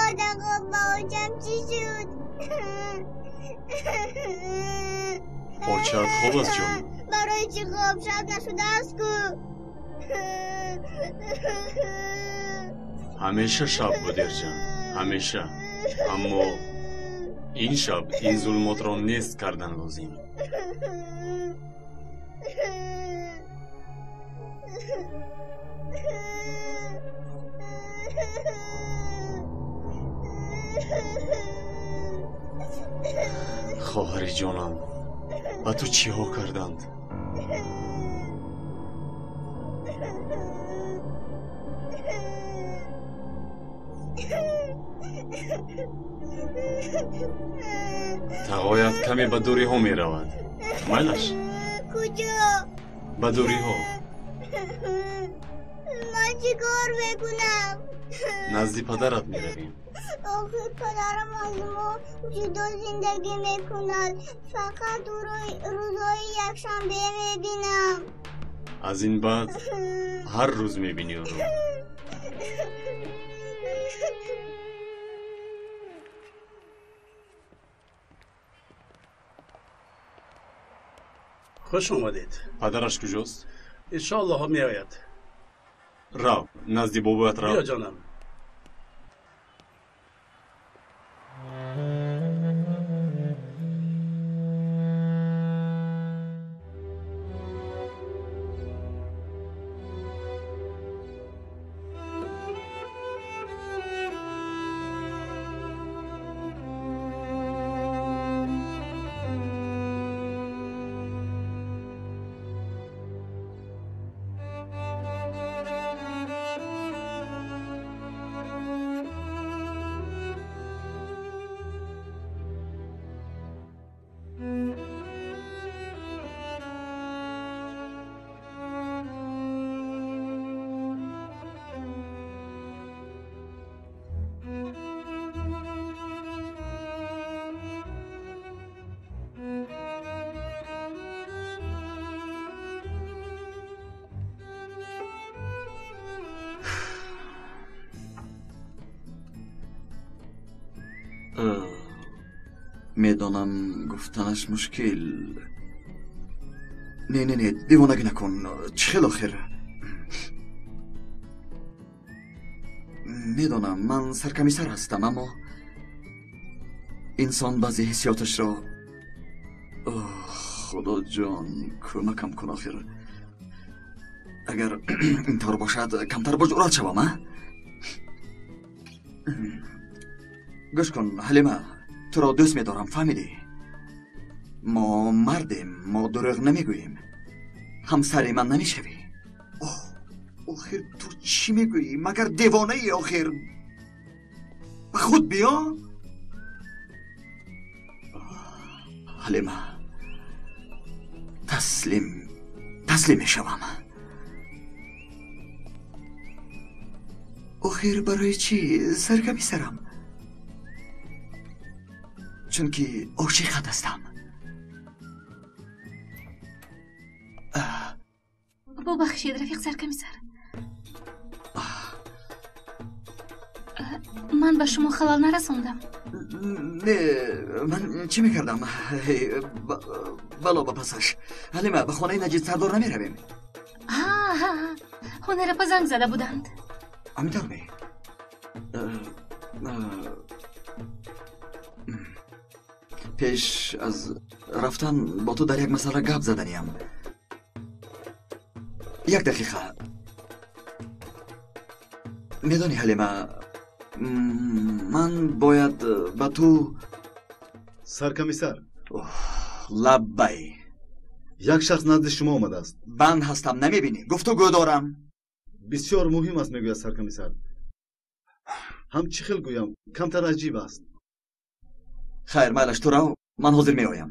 Одаго ба очам чӣ шуд? Очат хоб аст, ҷон. Барои чӣ хоб? Шаб нашудааст ку. Ҳамеша шаб буд, Эрҷан, ҳамеша. Аммо ин шаб ин зулумотро нест кардан лозим. Хоҳари ҷонам, ба ту чиҳо карданд? Тағоят каме ба дуриҳо меравад. Майлаш? Куҷо? Ба дуриҳо. Ман чӣ кор мекунам? Назди падарат меравем. Охир падарам аз мо ҷудо зиндагӣ мекунад. Фақат ӯро рӯзҳои якшанбе мебинам. Аз ин баъд ҳар рӯз мебинӣ ӯро. Хуш омадед. Падараш куҷост? Иншоаллоҳ меояд. Рав, назди бобоят рав. Биё, ҷонам. Медонам, гуфтанаш мушкил. Не, не, не, девонагӣ накун. Чӣ хел охир? Медонам, ман саркамисар ҳастам, аммо инсон баъзе ҳиссиёташро. Худоҷон, кӯмакам кун охир. Агар ин тавр бошад, камтар бо ҷуръат шавам, а? Гӯш кун, Ҳалима, туро дӯст медорам, фаҳмидӣ? Мо мардем, мо дурӯғ намегӯем. Ҳамсари ман намешавӣ. Оҳ, охир ту чӣ мегӯӣ? Магар девонаӣ охир? Ба худ биё. Ҳалима, таслим, таслим мешавам. Охир барои чӣ сарками сарам? Чунки ошиқат ҳастам. Бубахшед, рафиқ саркамисар. Ман ба шумо халал нарасондам. Не, ман чӣ мекардам? Бало ба пасаш. Ҳалима, ба хонаи Наҷид сардор намеравем? Ҳа, ҳунарапа занг зада буданд. Ҳамин тавр ме? Пеш аз рафтан бо ту дар як масъала гап заданиям. Як дақиқа. Медонӣ, Ҳалима, ман бояд ба ту. Саркамисар. Лаббай. Як шахс назди шумо омадааст. Банд ҳастам, намебинӣ? Гуфтугӯ дорам. Бисёр муҳим аст, мегӯяд саркамисар. Ҳам чӣ хел гӯям, камтар аҷиб аст. Хайр, майлаш, ту рав, ман ҳозир меоям.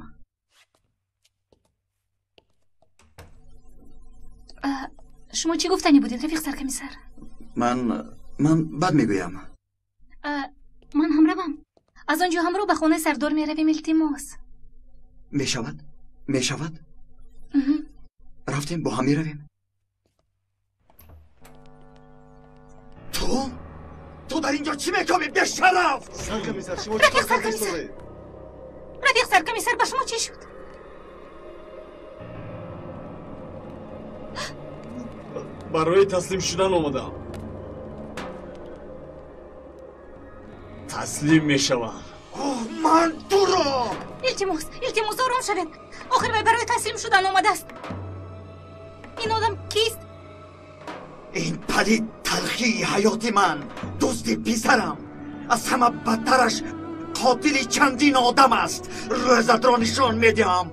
Шумо чӣ гуфтанӣ будед, рафиқ саркамисар? Ман бад мегӯям. Ман ҳам равам. Аз он ҷо ҳамроҳ ба хонаи сардор меравем, илтимос. Мешавад, мешавад. Рафтем, бо ҳам меравем. Ту Ту дар инҷо чӣ мекобӣ, бешараф? Саркомиссар, шумо чӣ кор карда истодаед? Рафиқ саркомиссар, ба шумо чӣ шуд? Барои таслим шудан омадам. Таслим мешавам. Ман туро! Илтимос, илтимос, ором шавед. Охир вай барои таслим шудан омадааст. Ин одам кист? Ин палид талхии ҳаёти ман, дӯсти писарам. Аз ҳама бадтараш қотили чандин одам аст. Рӯзатро нишон медиҳам.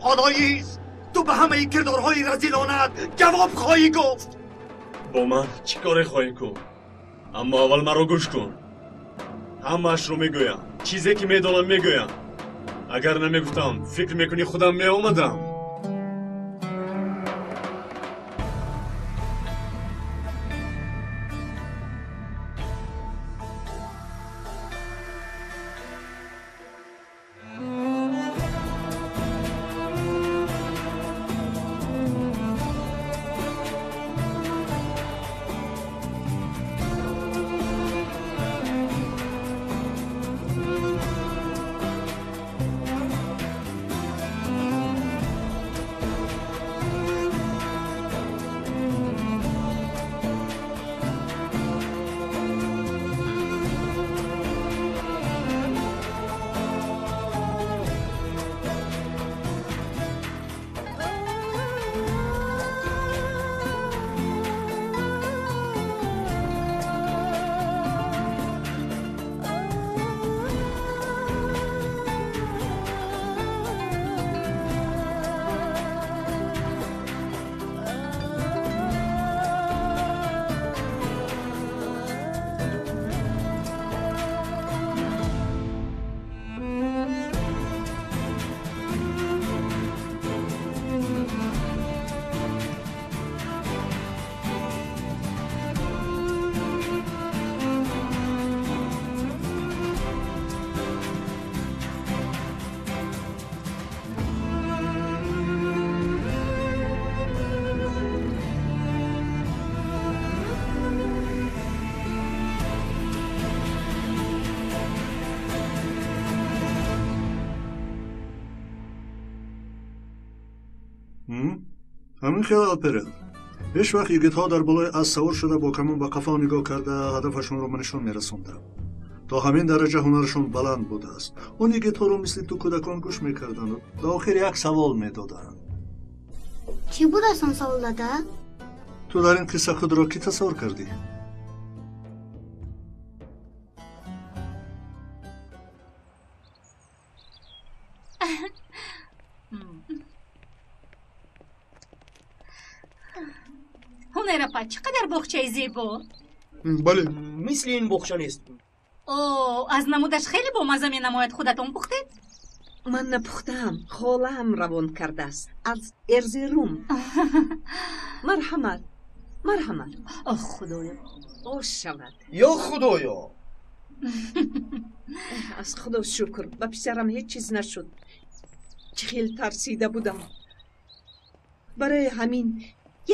Олоиз, ту ба ҳамаи кирдорҳои разилонаат ҷавоб хоҳӣ гуфт. Бо ман чӣ коре хоҳӣ кун? Аммо аввал маро гӯш кун. Ҳамаашро мегӯям. Чизе ки медонам мегӯям. Агар намегуфтам, фикр мекунӣ худам меомадам? Ҳамин хел Алперен. Ҳеҷ вақт йигитҳо дар болои асп савор шуда бо камон ба қафо нигоҳ карда ҳадафашонро ба нишон мерасонданд. То ҳамин дараҷа ҳунарашон баланд будааст. Он йигитҳоро мисли ту кӯдакон гӯш мекарданду до охир як савол медоданд. Чӣ будааст он савол, дада? Ту дар ин қисса худро кӣ тасаввур кардӣ? Ҳунайрапа, чӣ қадар боғчаи зебо! Бале, мисли ин боғча нест. О, аз намудаш хеле бомазза менамояд. Худатон пухтед? Ман напухтаам, холаам равон кардааст аз Эрзерум. Марҳамат, марҳамат. Оҳ, Худоё, ош шавад. Ё Худоё! Аз Худо шукр, ба писарам ҳеҷ чиз нашуд. Чӣ хел тарсида будам. Барои ҳамин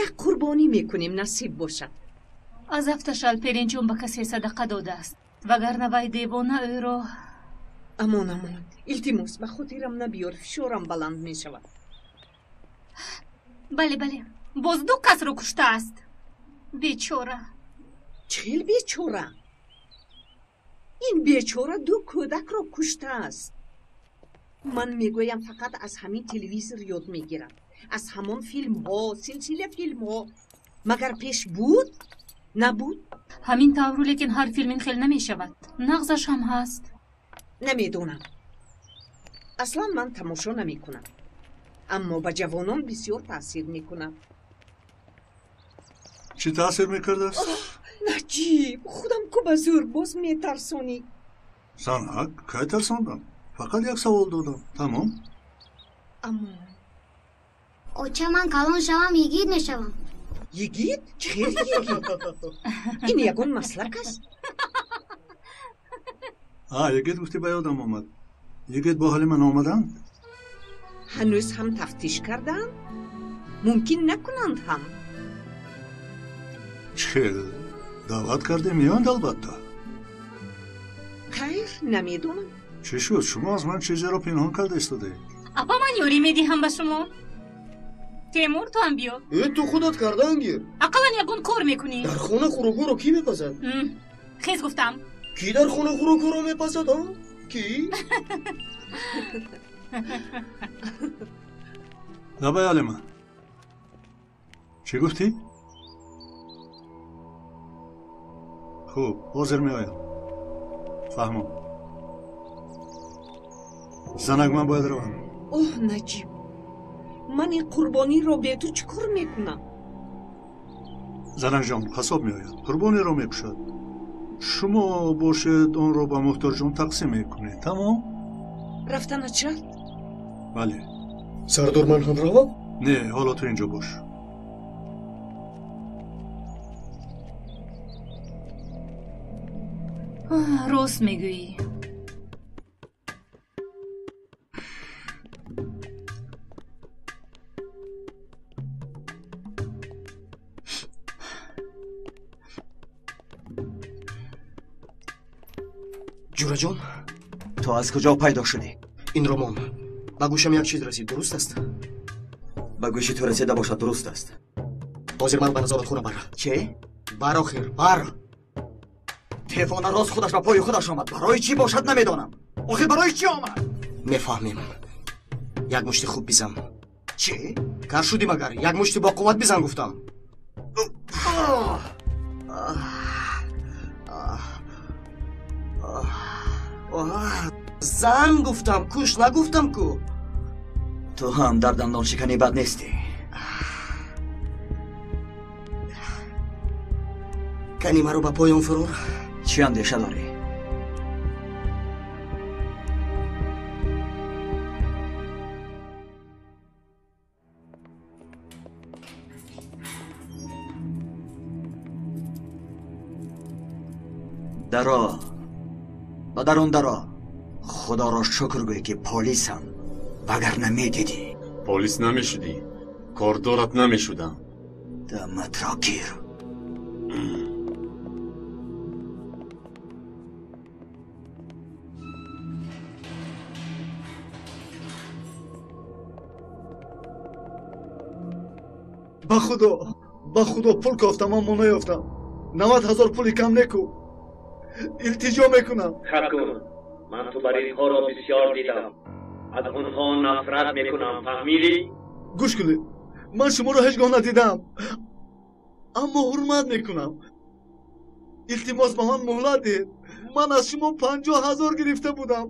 як қурбонӣ мекунем, насиб бошад. Аз афташ Алперинҷон ба касе садақа додааст, вагарна вай девона ӯро. Амон, амон, илтимос, ба хотирам набиёр, фишорам баланд мешавад. Бале, бале, боз ду касро куштааст. Бечора. Чӣ хел бечора? Ин бечора ду кӯдакро куштааст. Ман мегӯям, фақат аз ҳамин телевизор ёд мегирам, аз ҳамон филмҳо, силсила филмҳо. Магар пеш буд? Набуд? Ҳамин тавру, лекин ҳар филм ин хел намешавад. Нағзаш ҳам ҳаст. Намедонам. Аслан ман тамошо намекунам, аммо ба ҷавонон бисёр таъсир мекунам. Чӣ таъсир мекардааст? Наҷиб, худам ку ба зӯр боз метарсонӣ. Санак, кай тарсондам? Фақат як савол додам, тамом. Амон. Оча, ман калон шавам, йигит мешавам. Йигит? Чӣ хел йигит? Ин ягон маслак аст? А, йигит гуфтӣ, ба ёдам омад. Йигит бо Ҳалима наомаданд? Ҳанӯз ҳам тафтиш кардаанд? Мумкин накунанд ҳам. Чӣ хел? Даъват кардем, меоянд албатта. Хайр, намедонам. Чӣ шуд? Шумо аз ман чизеро пинҳон карда истодаед. Апа, ман ёрӣ медиҳам ба шумо. Темур, ту ҳам биё. Э, ту худат кардан гир. Ақаллан ягон кор мекунӣ. Дар хона хӯрокҳоро кӣ мепазад? Хез гуфтам. Кӣ дар хона хӯрокҳоро мепазад, а? Кӣ? Лабай Ҳалима, чӣ гуфтӣ? Хуб, ҳозир меоям. Фаҳмом. Занак, ман бояд равам. Оҳ, Наҷиб, ман ин қурбониро бе ту чӣ кор мекунам? Занакҷон, қассоб меояд, қурбониро мекушад. Шумо бошед онро ба Мухторҷон тақсим мекунед, тамом? Рафтанат шарт? Бале. Сардор, ман ҳам равам? Не, ҳоло ту инҷо бош. Рост мегӯӣ. Ҷураҷон, ту аз куҷо пайдо шудӣ? Ин ромон ба гӯшам як чиз расид, дуруст аст? Ба гӯши ту расида бошад, дуруст аст. Ҳозир маро ба назоратхона бар. Чӣ? Бар, охир, бар. Девона рост худаш ба пои худаш омад. Барои чӣ бошад намедонам. Охир барои чӣ омад? Мефаҳмем. Як мушти хуб бизан. Чӣ? Кар шудӣ магар? Як мушти бо қувват бизан гуфтам. Зан гуфтам, куш нагуфтам ку. Ту ҳам дар дандоншиканӣ бад нестӣ. Кани маро ба поён фурор. Чӣ андеша дорӣ? Даро, ба дарун даро. Худоро шукр гӯй, ки полисам, вагарна медидӣ. Полис намешудӣ, кордорат намешудам. Даматро гир. Ба худо, ба худо, пул кофтам, аммо наёфтам. 90 000 пули кам неку. Илтиҷо мекунам. Хат кун, ман ту баринҳоро бисёр дидам, аз онҳо нафрат мекунам, фаҳмидӣ? Гӯш кунед, ман шуморо ҳеҷ гоҳ надидам, аммо ҳурмат мекунам. Илтимос, ба ман муҳлат диҳед. Ман аз шумо 50 000 гирифта будам.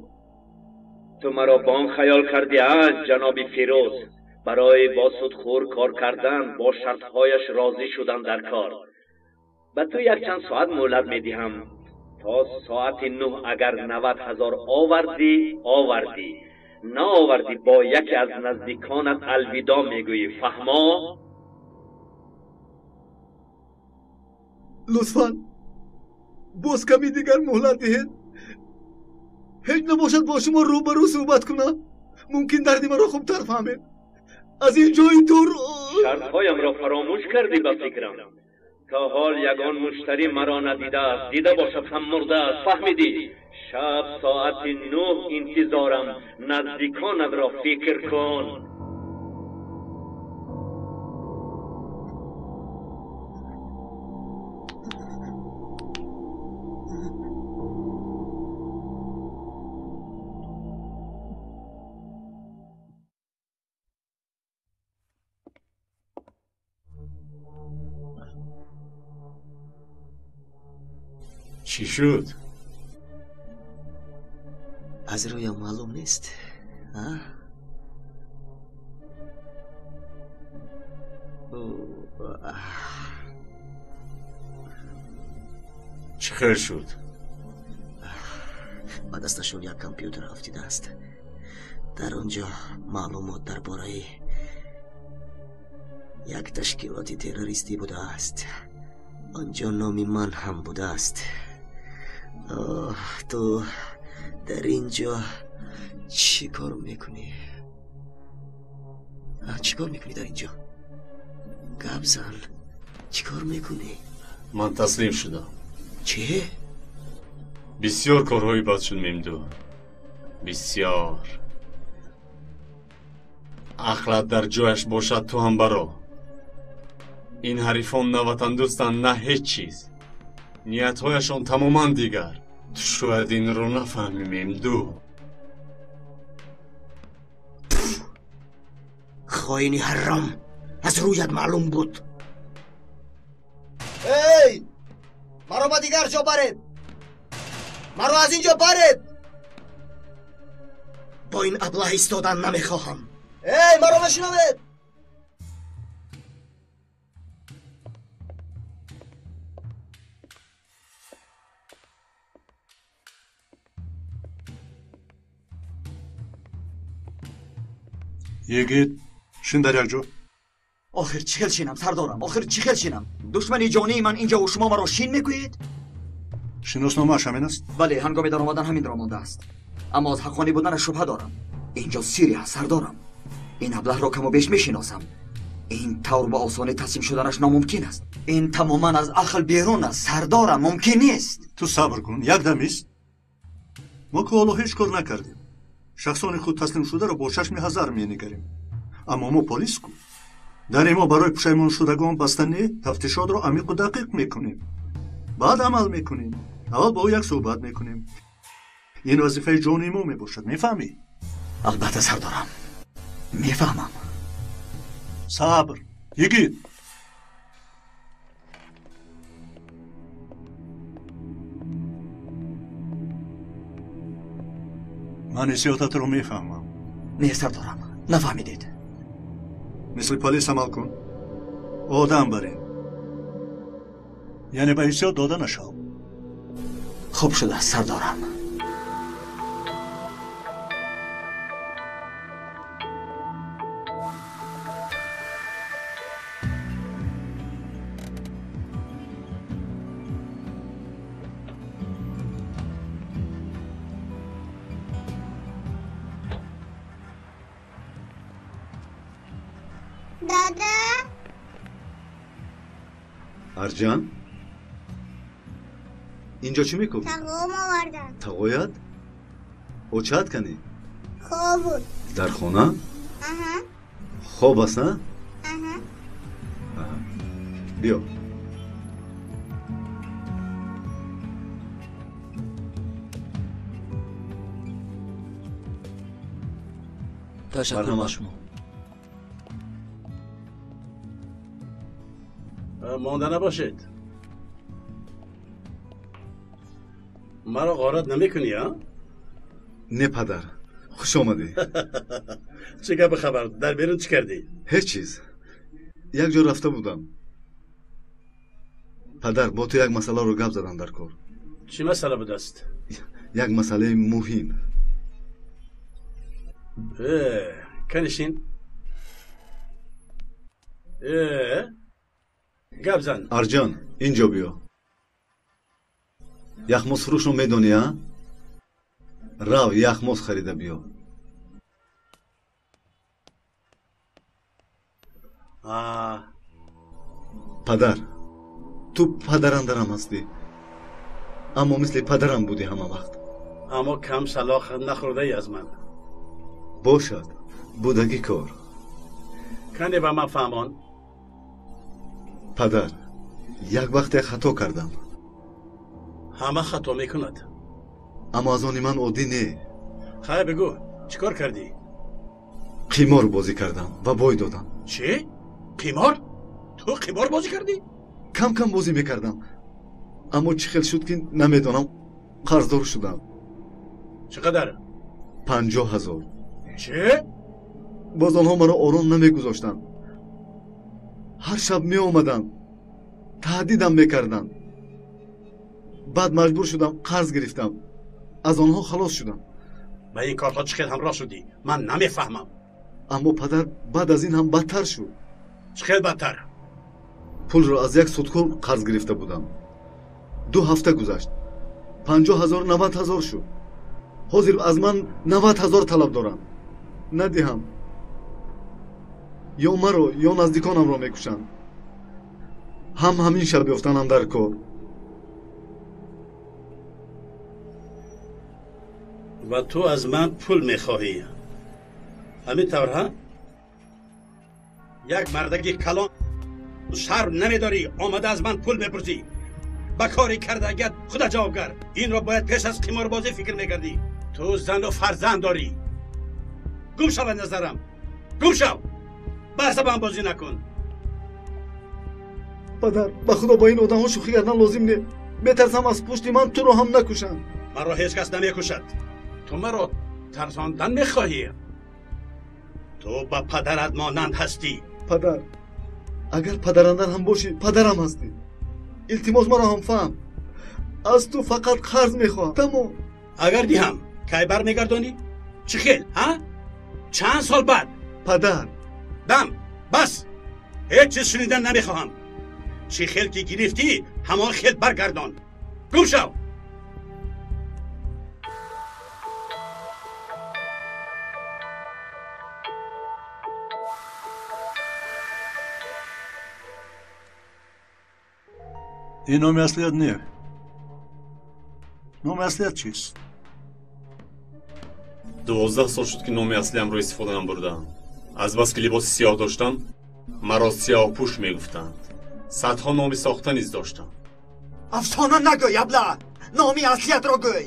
Ту маро бонк хаёл кардӣ, а, ҷаноби Фирӯз? Барои бо судхӯр кор кардан бо шартҳояш розӣ шудан дар кор. Ба ту якчанд соат муҳлат медиҳам. То соати 9 агар 90 000 овардӣ, овардӣ, наовардӣ, бо яке аз наздиконат алвидо мегӯӣ, фаҳмо? Лутфан, боз ками дигар муҳлат диҳед. Ҳеҷ набошад бо шумо рӯбарӯ суҳбат кунам. Мумкин дарди маро хубтар фаҳмед. Аз ин ҷои дур. Шартҳоямро фаромӯш кардӣ ба фикрам. То ҳол ягон муштарӣ маро надидааст, дида бошад ҳам мурдааст, фаҳмидӣ? Шаб соати 9 интизорам, наздиконатро фикр кун. Чӣ шуд? Аз рӯям маълум нест, а? Чӣ хел шуд? Ба дасташон як компютер афтидааст. Дар он ҷо маълумот дар бораи як ташкилоти террористӣ будааст. Он ҷо номи ман ҳам будааст. Ту дар ин ҷо чӣ кор мекунӣ? Чӣ кор мекунӣ дар ин ҷо? Гап зан, чӣ кор мекунӣ? Ман таслим шудам. Чӣ? Бисёр корҳои бад шуд, Мемду. Бисёр. Ақлат дар ҷояш бошад, ту ҳам баро. Ин ҳарифон на ватандӯстанд, на ҳеҷ чиз. Ниятҳояшон тамоман дигар. Ту шояд инро нафаҳмӣ, Мемду. Хоини ҳаром, аз рӯят маълум буд. Эй! Маро ба дигар ҷо баред! Маро аз ин ҷо баред! Бо ин аблаҳ истодан намехоҳам. Эй, маро мешунавед? Йигит, шин дар як ҷо. Охир чӣ хел шинам, сардорам? Охир чӣ хел шинам? Душмани ҷонии ман инҷо шумо маро шин мегӯед? Шиносномааш ҳамин аст? Бале, ҳангоми даромадан ҳаминро мондааст. Аммо аз ҳаққонӣ буданаш шубҳа дорам. Инҷо сире аст, сардорам. Ин аблаҳро каму беш мешиносам. Ин тавр ба осонӣ таслим шуданаш номумкин аст. Ин тамоман аз ақл берун аст, сардорам, мумкин нест. Ту сабр кун, як дам ист. Мо ки ҳоло ҳеҷ кор накардем. Шахсони худ таслимшударо бо чашми ҳазар менигарем. Аммо мо полис ку. Дар мо барои пушаймоншудагон бастани тафтишотро амиқу дақиқ мекунем. Баъд амал мекунем. Аввал бо ӯ як суҳбат мекунем. Ин вазифаи ҷонии мо мебошад, мефаҳмӣ? Албатта, сардорам, мефаҳмам. Сабр, йигит. Ман ҳиссиётатро мефаҳмам. Не, сардорам, нафаҳмидед. Мисли полис амал кун. Одам барин. Яъне ба ҳиссиёт дода нашав. Хуб шудааст, сардорам. Дада? Арҷан? Инҷо чӣ мекунӣ? Тағом овардам. Тағоят? Очаат канӣ? Хоб буд. Дар хона? Аҳа. Хоб аст, а? Аҳа. Биё. Ташаккур ба шумо. Монда набошед. Маро ғорат намекунӣ, а? Не, падар. Хуш омадӣ. Чӣ гапи хабар? Дар берун чӣ кардӣ? Ҳеҷ чиз. Як ҷо рафта будам. Падар, бо ту як масъаларо гап задам дар кор. Чӣ масъала будааст? Як масъалаи муҳим. Канишин. Гап зан. Арҷан, инҷо биё. Яхмозфурӯшро медонӣ, а? Рав, яхмоз харида биё. Падар, ту падарандарам ҳастӣ. Аммо мисли падарам будӣ ҳама вақт. Аммо кам салоҳ нахӯрдаӣ аз ман. Бошад, будагӣ кор. Кане ба ман фаҳмон. Падар, як вақте хато кардам. Ҳама хато мекунад. Аммо аз они ман оддӣ не. Хай бигӯ, чӣ кор кардӣ? Қимор бозӣ кардам ва бой додам. Чӣ? Қимор? Ту қимор бозӣ кардӣ? Кам кам бозӣ мекардам. Аммо чӣ хел шуд ки намедонам, қарздор шудам. Чӣ қадар? 50 000. Чӣ? Боз онҳо маро ором намегузоштанд. Ҳар шаб меомаданд, таҳдидам мекарданд. Баъд маҷбур шудам, қарз гирифтам. Аз онҳо халос шудам. Ба ин корҳо чӣ хел ҳамроҳ шудӣ? Ман намефаҳмам. Аммо падар, баъд аз ин ҳам бадтар шуд. Чӣ хел бадтар? Пулро аз як судхӯр қарз гирифта будам. 2 ҳафта гузашт. 50 000 90 000 шуд. Ҳозир аз ман 90 000 талаб доранд. Надиҳам, ё маро ё наздиконамро мекушанд. Ҳам ҳамин шаб ёфтанам дар кор. Ва ту аз ман пул мехоҳӣ. Ҳамин тавр, ҳа? Як мардаги калон шарм намедорӣ, омада аз ман пул мепурсӣ. Ба кори кардагият худа ҷавобгар. Инро бояд пеш аз қиморбозӣ фикр мекардӣ. Ту зану фарзанд дорӣ. Гум шав аз назарам. Гум шав. Ба асабам бозӣ накун. Падар, ба худо бо ин одамҳо шӯхӣ кардан лозим не. Метарсам аз пушти ман туро ҳам накушанд. Маро ҳеҷ кас намекушад. Ту маро тарсондан мехоҳӣ. Ту ба падарат монанд ҳастӣ. Падар, агар падарандар ҳам бошӣ, падарам ҳастӣ. Илтимос маро ҳам фаҳм. Аз ту фақат қарз мехоҳам. Тамом. Агар диҳам, кай бармегардонӣ? Чӣ хел, ҳа? Чанд сол баъд? Падар. Дам, бас. Ҳеҷ чиз шунидан намехоҳам. Чӣ хел ки гирифтӣ, ҳамон хел баргардон. Гум шав. Ин номи аслият не. Номи аслият чист? 12 сол шуд ки номи аслиамро истифода набурдаам. Азбаски либоси сиёҳ доштам, маро сиёҳпӯш мегуфтанд. Садҳо номи сохта низ доштам. Афсона нагӯй, абла! Номи аслиятро гӯй!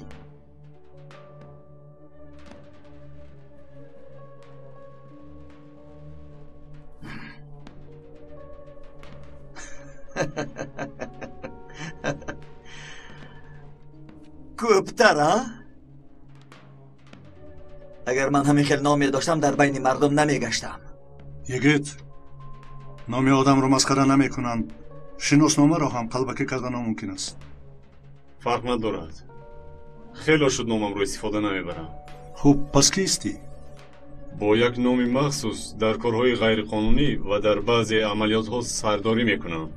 Кӯптар, а? Агар ман ҳамин хел номе доштам, дар байни мардум намегаштам. Йигит, номи одамро масхара намекунанд. Шиносномаро ҳам қалбакӣ кардан номумкин аст. Фарқ надорад. Хело шуд номамро истифода намебарам. Хуб, пас кистӣ? Бо як номи махсус дар корҳои ғайриқонунӣ ва дар баъзе амалиётҳо сардорӣ мекунам.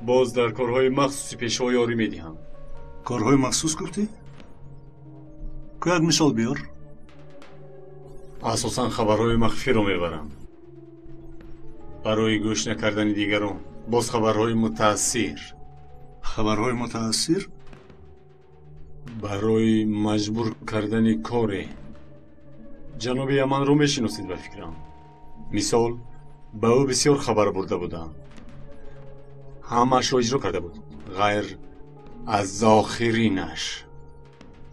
Боз дар корҳои махсуси пешво ёрӣ медиҳам. Корҳои махсус гуфтӣ? Ку як мисол биёр. Асосан хабарҳои махфиро мебарам. Барои гӯш накардани дигарон. Боз хабарҳои мутаассир. Хабарҳои мутаассир? Барои маҷбур кардани коре. Ҷаноби Яманро мешиносед ба фикрам. Мисол, ба ӯ бисёр хабар бурда будам. Ҳамаашро иҷро карда буд, ғайр аз охиринаш.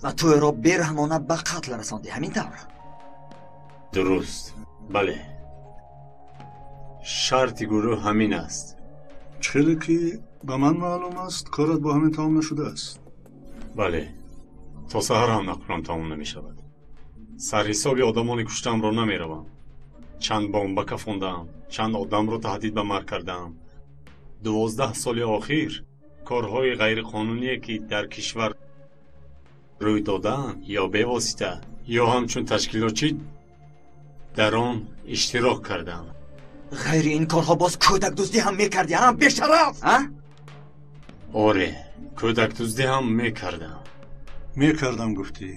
Ва ту ӯро бераҳмона ба қатл расондӣ, ҳамин тавр? Дуруст, бале. Шарти гурӯҳ ҳамин аст. Чӣ хеле ки ба ман маълум аст, корат бо ҳамин тамом нашудааст. Бале, то саҳар ҳам накунам тамом намешавад. Сарҳисоби одамони куштаамро намеравам. Чанд бомба кафондаам, чанд одамро таҳдид ба марг кардаам. 12 соли охир корҳои ғайриқонуние ки дар кишвар рӯй додаанд, ё бевосита, ё ҳамчун ташкилотчӣ дар он иштирок кардам. Ғайри ин корҳо боз кӯдакдуздӣ ҳам мекардӣ, ҳа, бешараф, а? Оре, кӯдакдуздӣ ҳам мекардам. Мекардам гуфтӣ.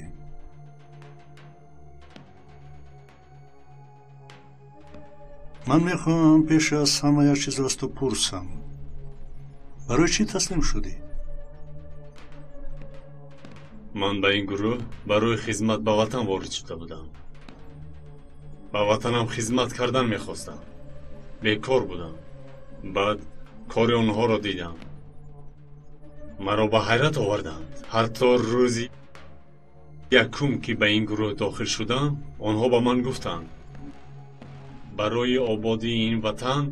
Ман мехоҳам пеш аз ҳама як чизро аз ту пурсам. Барои чӣ таслим шудӣ? Ман ба ин гурӯҳ барои хизмат ба ватан ворид шуда будам. Ба ватанам хизмат кардан мехостам. Бекор будам. Баъд кори онҳоро дидам. Маро ба ҳайрат оварданд. Ҳатто рӯзи якум ки ба ин гурӯҳ дохил шудам, онҳо ба ман гуфтанд: барои ободии ин ватан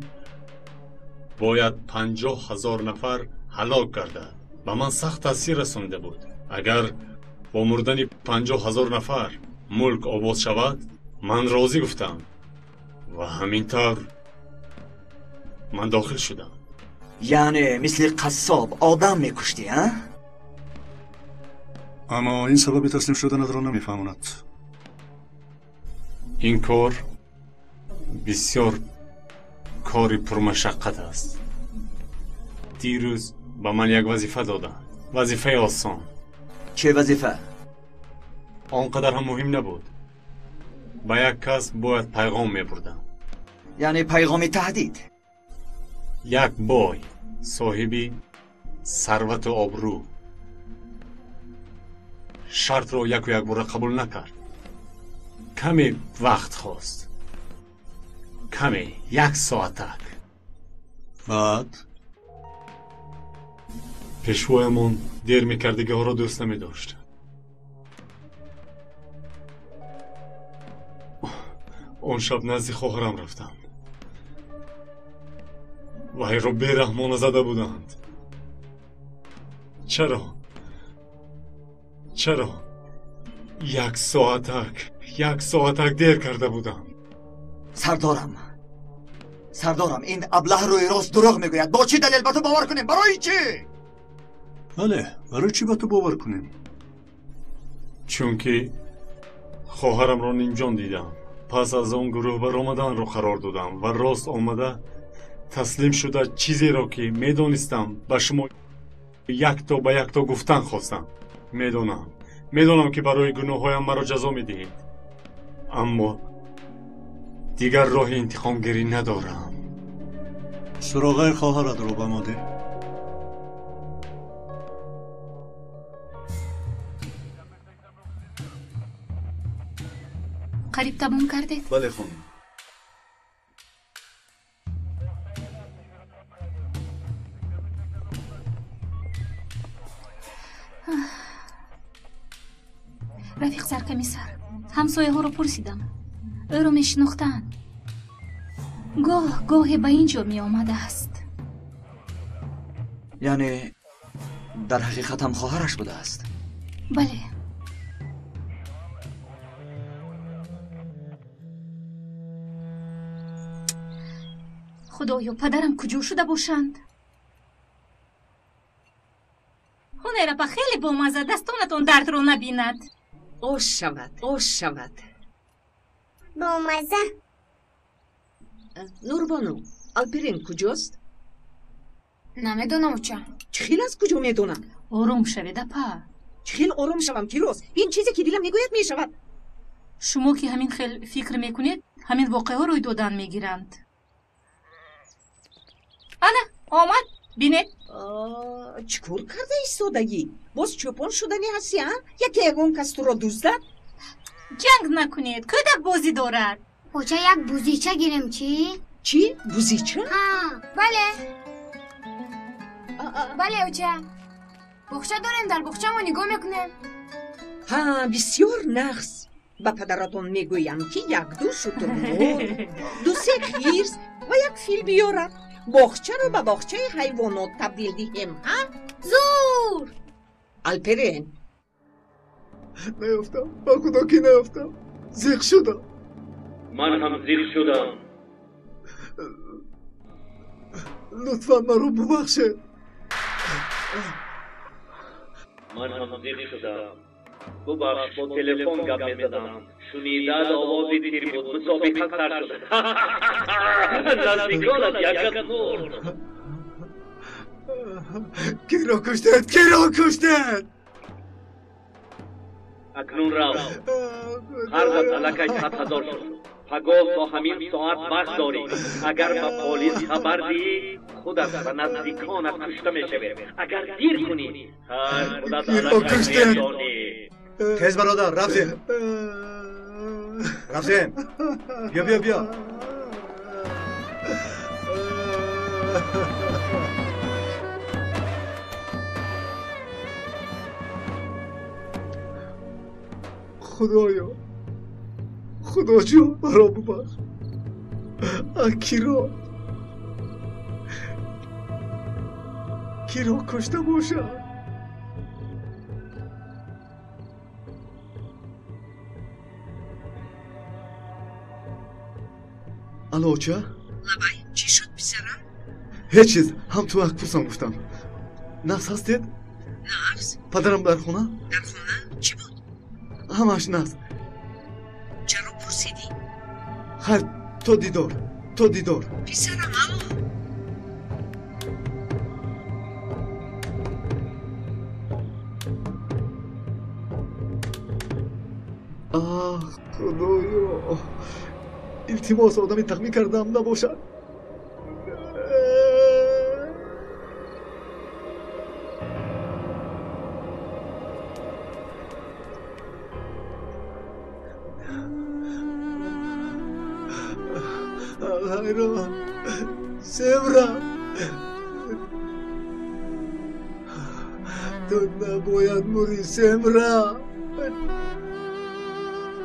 бояд 50 000 нафар ҳалок гардад. Ба ман сахт таъсир расонида буд. Агар бо мурдани 50 000 нафар мулк обод шавад, ман розӣ гуфтам. Ва ҳамин тавр ман дохил шудам. Яъне мисли қассоб одам мекуштӣ, а? Аммо ин сабаби таслим шуданатро намефаҳмонад. Ин кор бисёр кори пурмашаққат аст. Дирӯз ба ман як вазифа доданд. Вазифаи осон. Чӣ вазифа? Он қадар ҳам муҳим набуд. Ба як кас бояд пайғом мебурдам. Яъне пайғоми таҳдид? Як бой соҳиби сарвату обрӯ. Шартро яку якбора қабул накард. Каме вақт хост. Каме, як соатак. Баъд? Пешвоямон дер мекардагиҳоро дӯст намедошт. Он шаб назди хоҳарам рафтам. Вайро бераҳмона зада буданд. Чаро? Чаро? Як соатак дер карда будам. Сардорам, сардорам, ин аблаҳ рӯи рост дурӯғ мегӯяд. Бо чӣ далел ба ту бовар кунем? Барои чӣ? Бале, барои чӣ ба ту бовар кунем? Чунки хоҳарамро нимҷон дидам. Пас аз он гурӯҳ баромаданро қарор додам ва рост омада таслим шуда чизеро ки медонистам ба шумо якто ба якто гуфтан хостам. Медонам ки барои гуноҳҳоям маро ҷазо медиҳед, аммо дигар роҳи интиқомгирӣ надорам. Суроғаи хоҳаратро ба мо деҳ. Қариб тамом кардед? Бале, хонум. Рафиқ саркомиссар, ҳамсояҳоро пурсидам. Ӯро мешинохтанд. Гоҳ гоҳе ба ин ҷо меомадааст. Яъне дар ҳақиқат ҳам хоҳараш будааст? Бале. Худоё, падарам куҷо шуда бошанд? Ҳунерапа хеле бомазза, дастонатон дардро набинад. Ош шавад, ош шавад. Бомазза. Нурбону, Алперин куҷост? Намедонам, оча. Чӣ хел аз куҷо медонам? Ором шавед, апа. Чӣ хел ором шавам, Фирӯз? Ин чизе ки дилам мегӯяд мешавад. Шумо ки ҳамин хел фикр мекунед, ҳамин воқеаҳо рӯй додан мегиранд. Ана, омад, бинед. Чӣ кор карда истодагӣ? Боз чӯпон шудани ҳастӣ, а? Яке ягон кас туро дуздад? Ҷанг накунед, кӯдак бозӣ дорад. Оча, як бузича гирем, чӣ? Чӣ? Бузича? Ҳа, бале. Бале, оча. Боғча дорем, дар боғча мо нигоҳ мекунем. Ҳа, бисёр нағз. Ба падаратон мегӯям, ки як-ду шутурмурғ, ду-се хирс ва як фил биёрад. Боғчаро ба боғчаи ҳайвонот табдил диҳем, ҳа? Зур! Алперен. Наёфтам, ба худо ки наёфтам. Зиқ шудам. Ман ҳам зиқ шудам. Лутфан маро бубахшед. Ман ҳам зиқ шудам. Бубахш, бо телефон гап мезадам. Шунидад овози тир буд, мусобиқа сар шуд. Наздиконат якат мурд. Киро куштед? Киро куштед? Акнун рав. Қарзат аллакай 100 000 шуд. Пагоҳ то ҳамин соат вақт дорӣ. Агар ба полис хабар диҳӣ, худат ба наздиконат кушта мешавӣ. Агар дир кунӣ, ҳар худат аллакай медонӣ. Тез бародар, рафтем. Рафтем. Биё, биё, биё. Худоё, Худоҷон, маро бубахш. Киро киро кушта бошам? Алло, оча? Лабай, чӣ шуд, писарам? Ҳеҷ чиз, ҳам ту ҳақ пурсам гуфтам. Нағз ҳастед? Нағз. Падарам дар хона? Дар хона? Чӣ буд? Ҳамааш нағз. Чаро пурсидӣ? Хайр, то дидор, то дидор. Писарам, алло. Аҳ, Худоё, илтимос, одами тахмин кардам набошад. Ман ҳайрон. Семра, ту набояд мурӣ, Семра.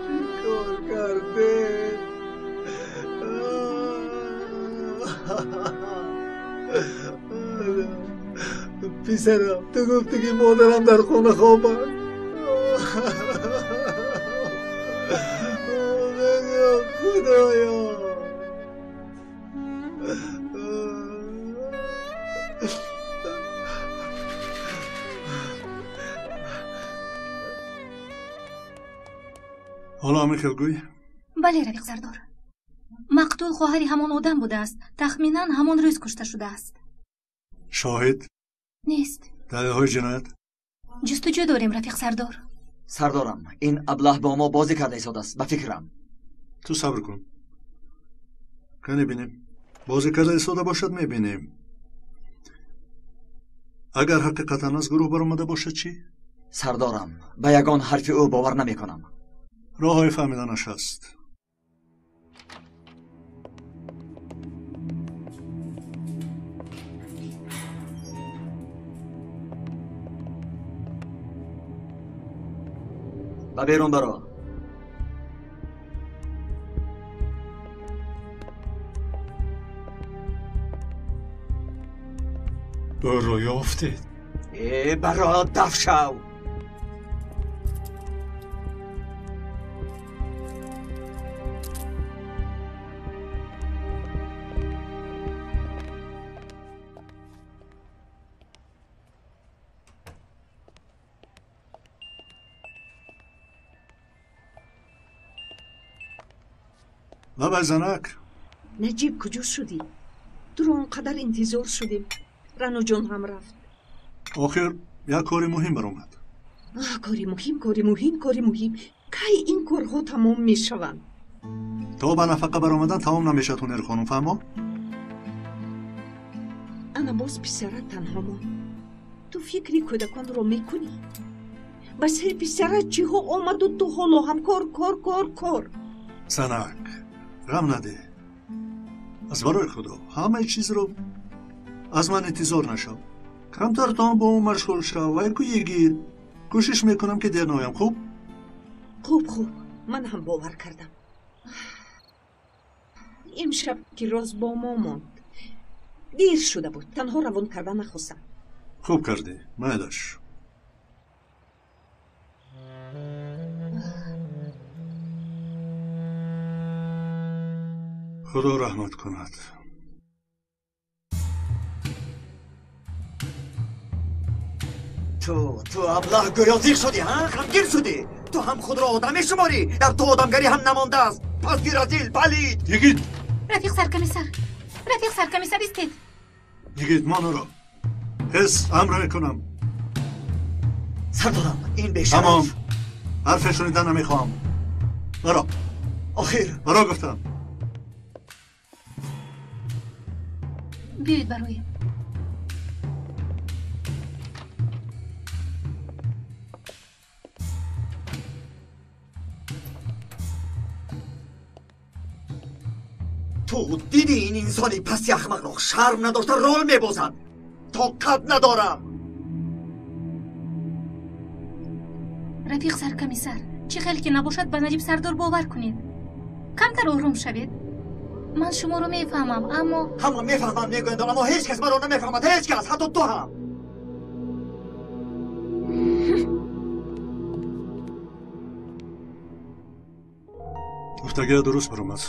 Чӣ кор кардем? Писарам, ту гуфтӣ ки модарам дар хона хоб аст. Худоё! Ҳоло ҳамин хел гӯй? Бале, рафиқ сардор. Мақтул хоҳари ҳамон одам будааст. Тахминан ҳамон рӯз кушта шудааст. Шоҳид? Нест. Далелҳои ҷиноят? Ҷустуҷӯ дорем, рафиқ сардор. Сардорам, ин аблаҳ бо мо бозӣ карда истодааст, ба фикрам. Ту сабр кун. Кане бинем. Бозӣ карда истода бошад, мебинем. Агар ҳақиқатан аз гурӯҳ баромада бошад чӣ? Сардорам, ба ягон ҳарфи ӯ бовар намекунам. Роҳҳои фаҳмиданаш ҳаст. Ба берун баро. Ӯро ёфтед? Э, баро, даф шав. Лабай занак. Наҷиб, куҷо шудӣ? Туро он қадар интизор шудем. Раноҷон ҳам рафт. Охир як кори муҳим баромад. Кори муҳим, кори муҳим, кори муҳим. Кай ин корҳо тамом мешаванд? То ба нафақа баромадан тамом намешавад, ҳунер хонум, фаҳмо? Ана боз писарат танҳо монд. Ту фикри кӯдаконро мекунӣ? Ба сари писарат чиҳо омаду ту ҳоло ҳам кор, кор, кор, кор. Занак, ғам надеҳ. Аз барои Худо ҳамаи чизро аз ман интизор нашав. Камтар то бо ӯ машғул шав ва ку йигит. Кӯшиш мекунам ки дер наоям, хуб? Хуб, хуб, ман ҳам бовар кардам. Имшаб ки роз бо мо монд. Дер шуда буд, танҳо равон карда нахостам. Хуб кардӣ, майлаш. Худо раҳмат кунад. Ту аблаҳ гӯё зиқ шудӣ, ҳа? Ғамгин шудӣ. Ту ҳам худро одам мешуморӣ. Дар ту одамгарӣ ҳам намондааст. Пасти разил, палид. Йигит! Рафиқ саркомиссар, рафиқ саркомиссар, истед. Йигит, ман ӯро ҳис амр мекунам. Сардорам, ин бешараф. Тамом. Ҳарфе шунида намехоҳам. Баро. Охир. Баро гуфтам. Биёед бароем. Ту дидӣ ин инсони пасти ахмақро шарм надошта рол мебозад. Тоқат надорам. Рафиқ саркомиссар, чӣ хел ки набошад ба Наҷиб сардор бовар кунед. Камтар ором шавед. Ман шуморо мефаҳмам, аммо ҳама мефаҳмам мегӯянд, аммо ҳеҷ кас маро намефаҳмад, ҳеҷ кас, ҳатто ту ҳам. Гуфтагия дуруст баромад.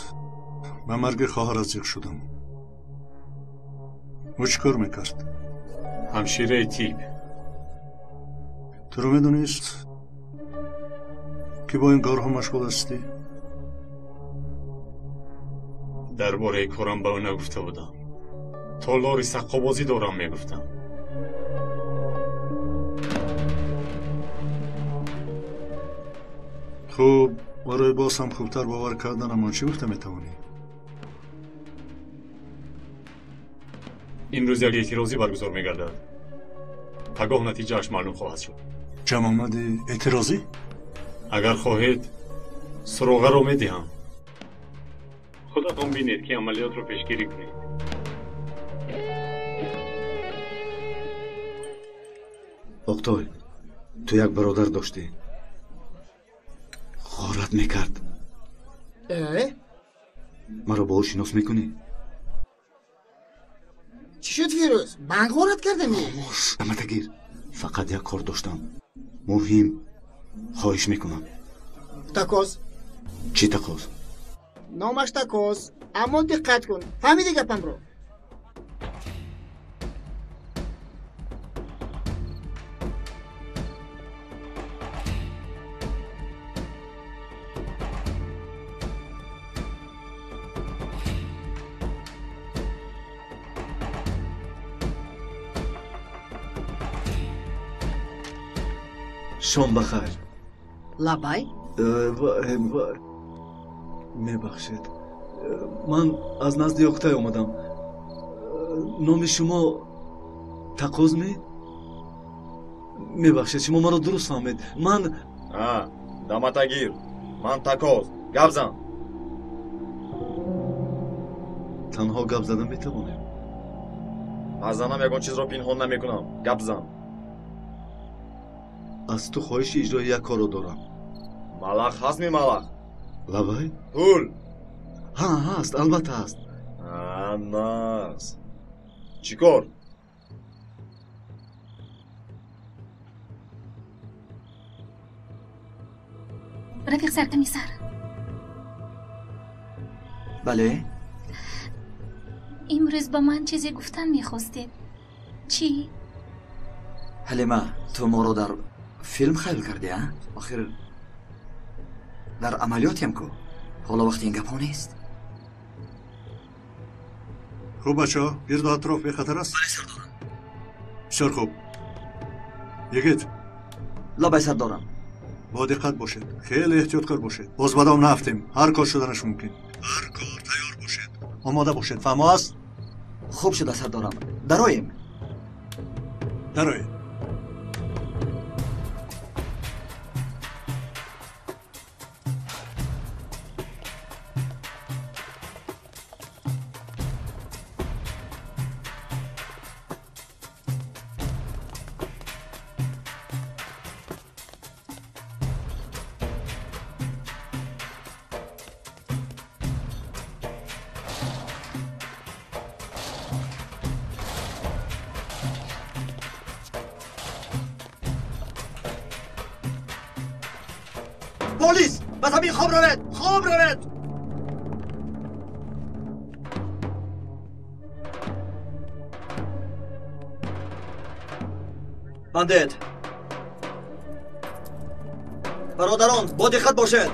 Ба марги хоҳарат зиқ шудам. Ӯ чӣ кор мекард? Ҳамшираи тиб. Туро медонист, ки бо ин корҳо машғул ҳастӣ? Дар бораи корам ба ӯ нагуфта будам. Толори саққобозӣ дорам мегуфтам. Хуб, барои боз ҳам хубтар бовар карданамон чӣ гуфта метавонӣ? Имрӯз як эътирозӣ баргузор мегардад. Пагоҳ натиҷааш маълум хоҳад шуд. Ҷамъомади эътирозӣ? Агар хоҳед, суроғаро медиҳам. Худатон бинед, ки амалиётро пешгирӣ кунед. Оқтой, ту як бародар доштӣ. Ғорат мекард. Маро бо ӯ шинос мекунӣ? Чӣ шуд, Фирӯз? Банк ғорат кардамӣ? Хомӯш, даматагир. Фақат як кор доштам. Муҳим. Хоҳиш мекунам. Такоз. Чӣ такоз? Номаш Такоз. Аммо диққат кун. Фаҳмидӣ гапамро? Шом бахайр. Лабай? Мебахшед, ман аз назди Оқтай омадам. Номи шумо Тақоз ме? Мебахшед, шумо маро дуруст фаҳмед. Ман даматагир, ман Такоз. Гап зан. Танҳо гап зада метавонем. Аз занам ягон чизро пинҳон намекунам. Гап зан. Аз ту хоҳиши иҷрои як корро дорам. Малах ҳаст ми, малах? Лабай? Пул. Ҳа, ҳаст, албатта ҳаст. Нас. Чӣ кор? Рафиқ саркомиссар. Бале? Имрӯз ба ман чизе гуфтан мехостед. Чӣ? Ҳалима, ту моро дар филм хаёл кардӣ, а? Охир дар амалиётем ку. Ҳоло вақти ин гапҳо нест. Хуб, бачаҳо, гирду атроф бехатар аст? Бале, сардорам. Бисёр хуб. Йигит. Лабай, сардорам. Бо диққат бошед, хеле эҳтиёткор бошед. Боз ба дом наафтем, ҳар кор шуданаш мумкин. Ҳар кор тайёр бошед, омода бошед. Фаҳмо аст? Хуб шуда, сардорам. Дароем. Дароем. Полис! Ба замин хоб равед! Хоб равед! Бандит! Бародарон, бо диққат бошед!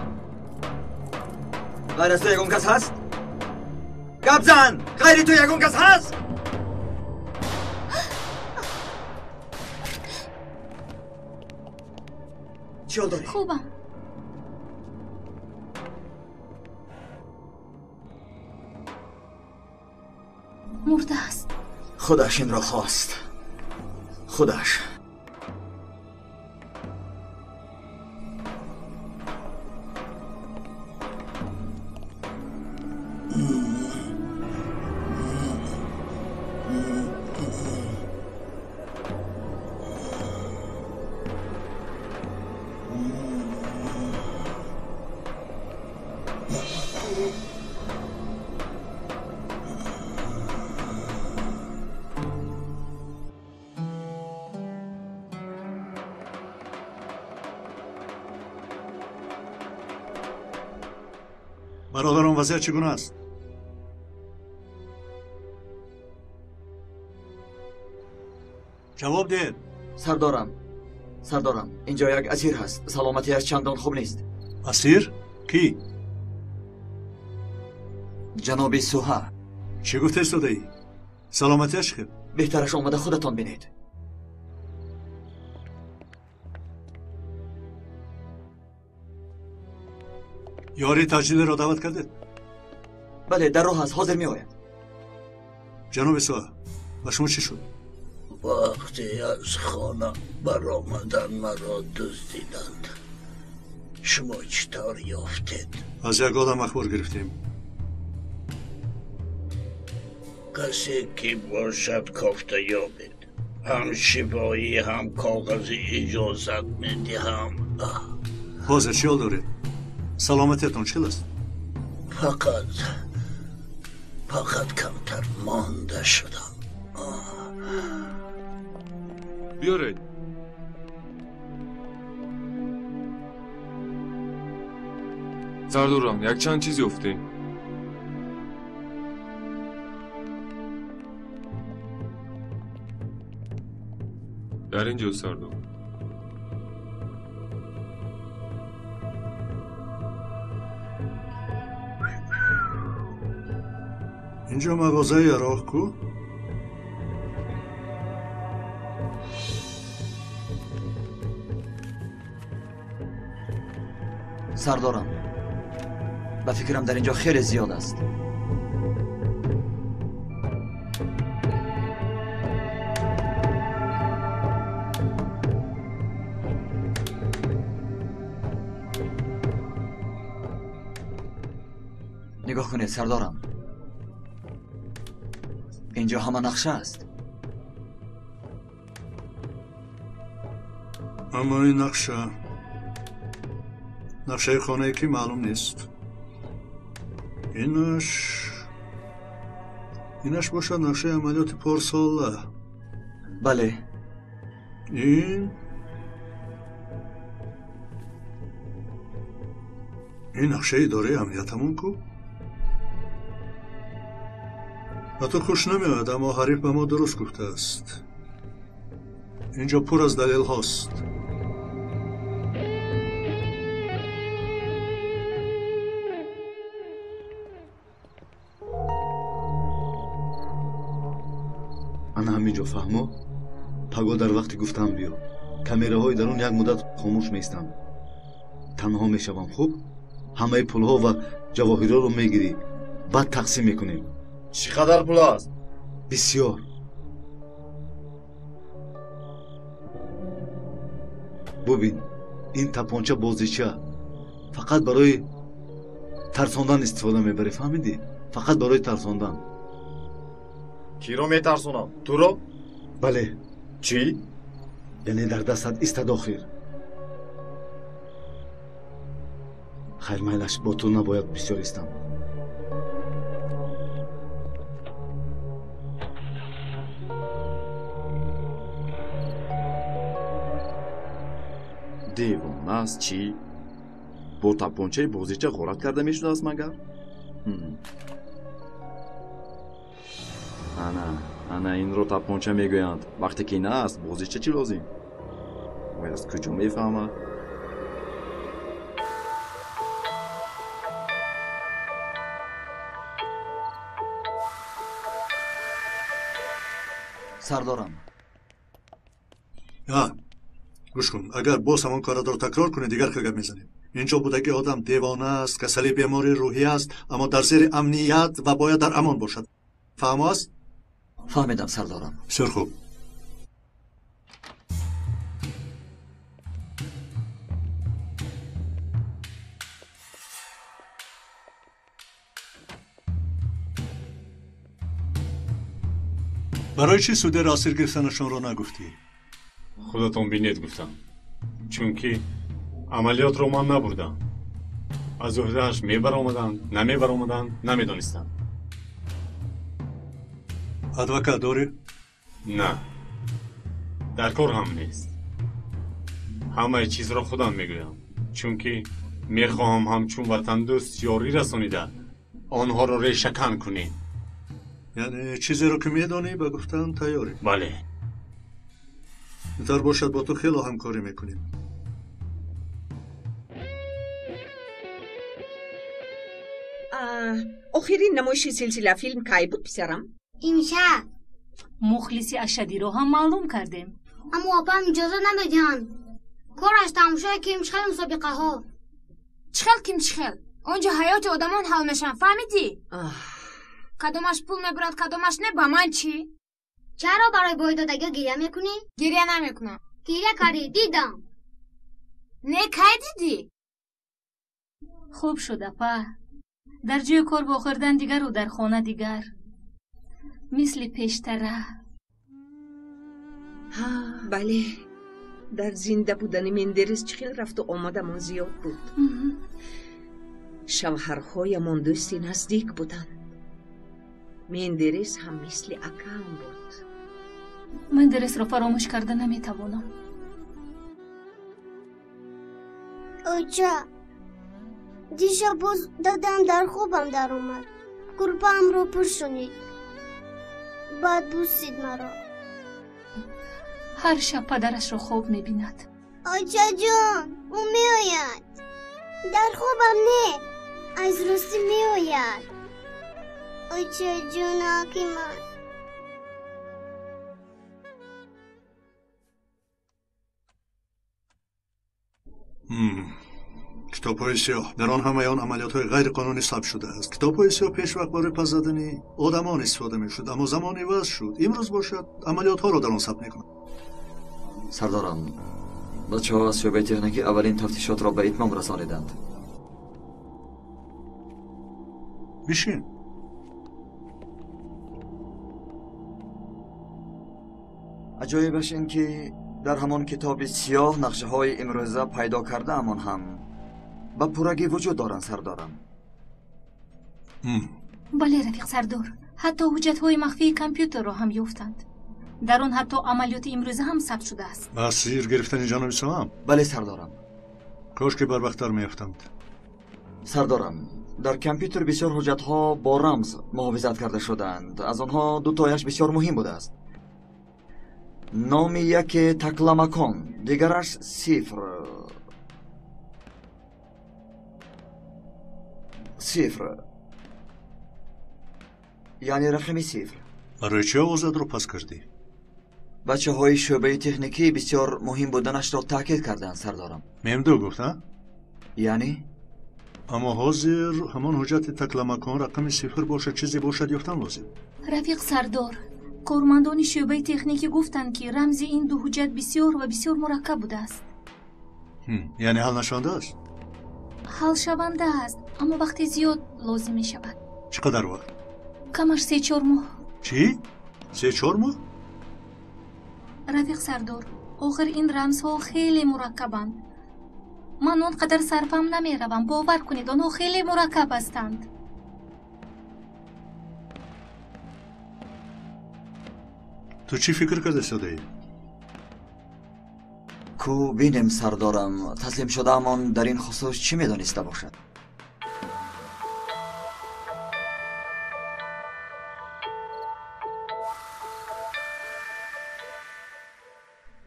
Ғайр аз ту ягон кас ҳаст? Гап зан! Ғайри ту ягон кас ҳаст? Чӣ ҳол дорӣ? Хубам. Мурдааст. Худаш инро хост. Худаш. Бародарон, вазъият чӣ гуна аст? Ҷавоб диҳед. Сардорам, сардорам, инҷо як асир ҳаст. Саломатиаш чандон хуб нест. Асир? Кӣ? Ҷаноби Суҳа. Чӣ гуфта истодаӣ? Саломатиаш хел? Беҳтараш омада худатон бинед. Ёрии таҷдидиро даъват кардед? Бале, дар роҳ аст, ҳозир меояд. Ҷаноби Суҳа, ба шумо чӣ шуд? Вақте аз хона баромадан маро дуздиданд. Шумо чӣ тавр ёфтед? Аз як одам ахбор гирифтем. Касе ки бошад кофта ёбед. Ҳам шифоӣ, ҳам коғази иҷозат медиҳам. Ҳозир чӣ ҳол доред? Саломатиятон чӣ хел аст? Фақат камтар монда шудам. Биёред. Сардорам, якчанд чиз ёфтем. Дар ин ҷо сардор. Инҷо мағозаи ароқ ку? Сардорам, ба фикрам дар ин ҷо хеле зиёд аст. Нигоҳ кунед сардорам, инҷо ҳама нақша аст. Аммо ин нақша нақшаи хонае ки маълум нест. Инаш бошад нақшаи амалиёти порсола. Бале. Ин нақшаи идораи амниятамон ку? Ба ту хуш намеояд, аммо ҳариф ба мо дуруст гуфтааст. Инҷо пур аз далелҳост. Ана ҳамин ҷо фаҳмо? Паго дар вақти гуфтам биё. Камераҳои дарун як муддат хомӯш меистанд. Танҳо мешавам, хуб? Ҳамаи пулҳо ва ҷавоҳиротро мегирӣ, баъд тақсим мекунем. Чӣ қадар пул аст? Бисёр. Бубин, ин тапонча бозича. Фақат барои тарсондан истифода мебарӣ, фаҳмидӣ? Фақат барои тарсондан. Киро метарсонам? Туро? Бале. Чӣ? Яъне дар дастат истад охир. Хайр, майлаш, бо ту набояд бисёр истам. Девона аст чӣ? Бо тапончаи бозича ғорат карда мешудааст магар? Ана инро тапонча мегӯянд. Вақте ки на аст, бозича чӣ лозим? Вай аз куҷо мефаҳмад? Сардорам. Гӯш кун, агар боз ҳамон корро такрор кунӣ, дигар хел гап мезанем. Инҷо будаги одам девона аст, касали бемории рӯҳӣ аст, аммо дар зери амният ва бояд дар амон бошад. Фаҳмо аст? Фаҳмидам, сардорам. Бисёр хуб. Барои чӣ судяро асир гирифтанашонро нагуфтӣ? Худатон бинед гуфтам, чунки амалиётро ман набурдам. Аз уҳдааш мебаромаданд, намебаромаданд, намедонистам. Адвокат дорӣ? На, дар кор ҳам нест. Ҳамаи чизро худам мегӯям, чунки мехоҳам ҳамчун ватандӯст ёрӣ расонида онҳоро решакан кунем. Яъне чизеро ки медонӣ ба гуфтан тайёрӣ? Бале. Дар бошад бо ту хело ҳамкорӣ мекунем. Охирин намоиши силсилафилм кай буд, писарам? Имшаб. Мухлиси ашадиро ҳам маълум кардем. Аммо апам иҷоза намедиҳанд. Кораш тамошои кимчихел мусобиқаҳо. Чихел кимчихел? Он ҷо ҳаёти одамон ҳал мешаванд, фаҳмидӣ? Кадомаш пул мебурад, кадомаш не, ба ман чӣ? Чаро барои бойдодагиҳо гиря мекунӣ? Гиря намекунам. Гиря кардӣ, дидам. Не, кай дидӣ? Хуб шуд, апа. Дар ҷои кор вохӯрдан дигару дар хона дигар. Мисли пештара. Ҳа, бале. Дар зинда будани Мендерес чӣ хел рафту омадамон зиёд буд. Шавҳарҳоямон дӯсти наздик буданд. Мендерес ҳам мисли акаам буд. Мендересро фаромӯш карда наметавонам. Оча, дишаб боз дадам дар хобам даромад. Курпаамро пӯшонид. Баъд бусид маро. Ҳар шаб падарашро хоб мебинад. Очаҷон, ӯ меояд. Дар хобам не, аз ростӣ меояд. Очаҷонаки ман. Китобҳои сиёҳ. Дар он ҳамаи он амалиётҳои ғайриқонунӣ сабт шудааст. Китобҳои сиёҳ пешвақт барои пас задани одамон истифода мешуд, аммо замон иваз шуд. Имрӯз бошад амалиётҳоро дар он сабт мекунанд. Сардорам, бачаҳо аз шӯъбаи техникӣ аввалин тафтишотро ба итмом расониданд. Бишин. Аҷоибаш ин ки дар ҳамон китоби сиёҳ нақшаҳои имрӯза пайдо кардаамон ҳам ба пуррагӣ вуҷуд доранд, сардорам. Бале, рафиқ сардор, ҳатто ҳуҷҷатҳои махфии компютерро ҳам ёфтанд. Дар он ҳатто амалиёти имрӯза ҳам сабт шудааст. Асир гирифтани ҷаноби Соам? Бале, сардорам. Кош ки барвақттар меёфтанд. Сардорам, дар компютер бисёр ҳуҷҷатҳо бо рамз муҳофизат карда шудаанд. Аз онҳо дутояш бисёр муҳим будааст. Номи яке Такламакон, дигараш сифр. Сифр. Яъне рақами сифр. Барои чӣ овозатро пас кардӣ? Бачаҳои шӯъбаи техникӣ бисёр муҳим буданашро таъкид карданд, сардорам. Мемду гуфт, а? Яъне? Аммо ҳозир ҳамон ҳуҷҷати Такламакон рақами сифр бошад, чизе бошад ёфтан лозим. Рафиқ сардор, кормандони шӯъбаи техникӣ гуфтанд, ки рамзи ин ду ҳуҷҷат бисёр ва бисёр мураккаб будааст. Яъне ҳал нашаванда аст? Ҳалшаванда аст, аммо вақти зиёд лозим мешавад. Чӣ қадар вақт? Камаш 3-4 моҳ. Чӣ? 3-4 моҳ? Рафиқ сардор, охир ин рамзҳо хеле мураккабанд. Ман он қадар сарфам намеравам, бовар кунед, онҳо хеле мураккаб ҳастанд. Ту чӣ фикр карда истодаӣ? Ку бинем, сардорам, таслим шудаамон дар ин хусус чӣ медониста бошад?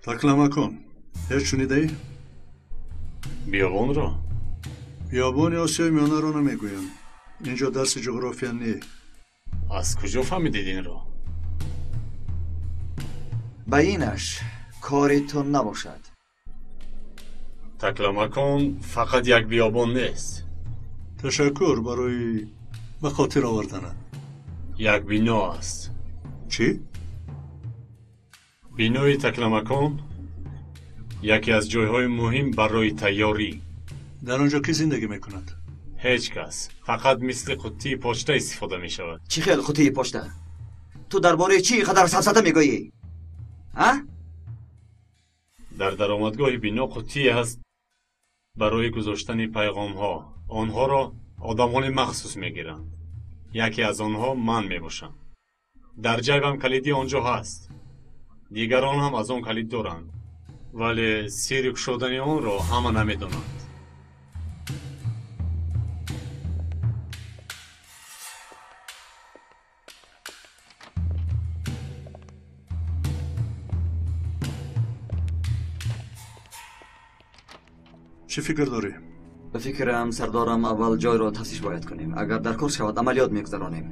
Такламакон, ҳеҷ шунидаӣ? Биёбонро? Биёбони Осиёи Миёнаро намегӯям. Инҷо дарси ҷуғрофия не. Аз куҷо фаҳмидед инро? Ба инаш кори ту набошад. Такламакон фақат як биёбон нест. Ташаккур барои ба хотир оварданат. Як бино аст. Чӣ? Бинои Такламакон яке аз ҷойҳои муҳим барои тайёрӣ. Дар он ҷо кӣ зиндагӣ мекунад? Ҳеҷ кас. Фақат мисли қуттии почта истифода мешавад. Чӣ хел қуттии почта? Ту дар бораи чӣ қадар сафсата мегӯӣ? А? Дар даромадгоҳи бино қуттие ҳаст барои гузоштани пайғомҳо. Онҳоро одамони махсус мегиранд. Яке аз онҳо ман мебошам. Дар ҷайбам калиди он ҷо ҳаст. Дигарон ҳам аз он калид доранд, вале сири кушодани онро ҳама намедонанд. Чӣ фикр дорӣ? Ба фикрам, сардорам, аввал ҷойро тафтиш бояд кунем. Агар дар кор шавад, амалиёт мегузаронем.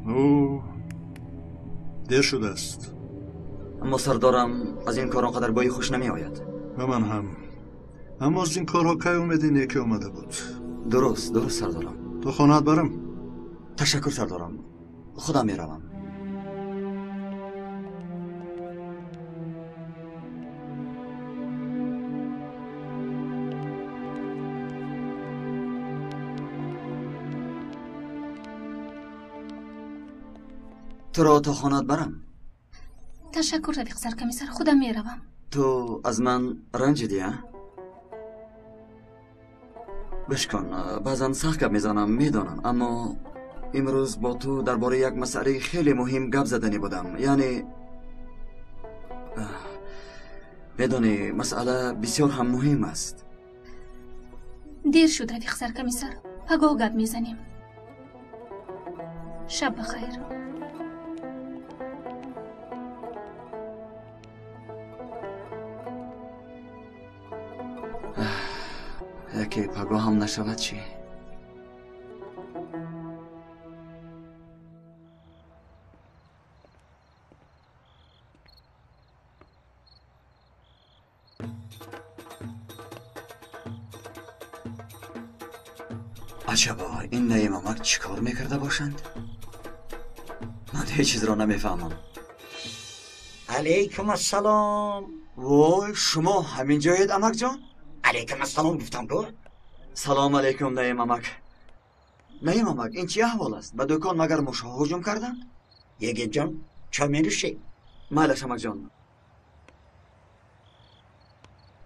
Ӯ дер шудааст. Аммо сардорам, аз ин кор он қадар бӯи хуш намеояд. Ба ман ҳам. Аммо аз ин корҳо кай умеди некӣ омада буд? Дуруст, дуруст, сардорам. То хонаат барам? Ташаккур, сардорам. Худам меравам. Туро то хонат барам. Ташаккур, рафиқ саркомиссар, худам меравам. Ту аз ман ранҷидӣ, а? Гӯш кун, баъзан сахт гап мезанам, медонам, аммо имрӯз бо ту дар бораи як масъалаи хеле муҳим гап заданӣ будам. Яъне медонӣ, масъала бисёр ҳам муҳим аст. Дер шуд, рафиқ саркомиссар, пагоҳ гап мезанем. Шаб бахайр. Яке пагоҳ ҳам нашавад чӣ? Аҷабо, ин наимамак чӣ кор мекарда бошанд? Ман ҳеҷ чизро намефаҳмам. Алайкум ассалом. Вой, шумо ҳамин ҷоед, амакҷон? Алайкум ассалом гуфтам ку. Салом алайкум, наимамак. Наимамак, ин чӣ аҳвол аст? Ба дукон магар мушҳо ҳуҷум карданд? Егитҷон, чо менӯшӣ? Майлаш, амакҷон.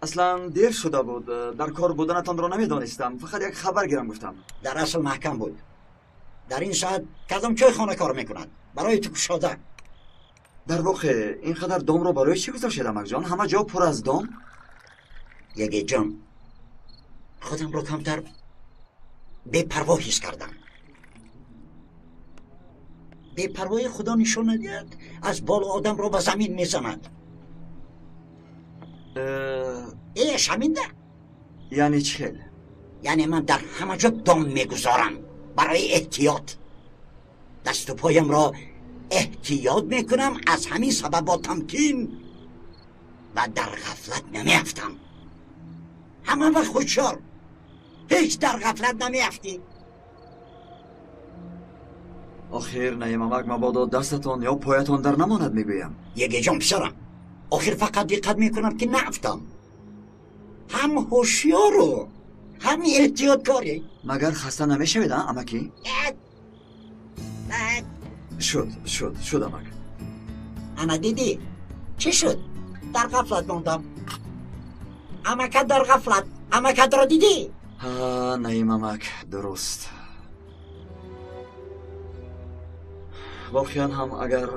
Аслан дер шуда буд, дар кор буданатонро намедонистам, фақат як хабар гирам гуфтам. Дар асл маҳкам буд. Дар ин соат кадом чойхона кор мекунад? Барои ту кушода. Дар воқеъ ин қадар домро барои чӣ гузоштед, амакҷон? Ҳама ҷо пур аз дом? Егитҷон, худамро камтар бепарво ҳис кардам. Бепарвои худо нишон надиҳад, аз боло одамро ба замин мезанад. Э, шаминда? Яъне чӣ хел? Яъне ман дар ҳама ҷо дом мегузорам барои эҳтиёт. Дасту поямро эҳтиёт мекунам, аз ҳамин сабаб бо тамкин ва дар ғафлат намеафтам. Ҳама вақт ҳушёр, ҳеҷ дар ғафлат намеафтӣ. Охир наимамак, мабодо дастатон ё поятон дар намонад, мегӯям. Егиҷон писарам, охир фақат диққат мекунам ки наафтам. Ҳам ҳушёру ҳам эҳтиёткорӣ. Магар хаста намешавед, а, амакӣ? Шуд, шуд, шуд, амак. Ана дидӣ, чӣ шуд? Дар ғафлат мондам. Амакат дар ғафлат. Амакатро дидӣ? Ҳа, наимамак, дуруст. Воқеан ҳам агар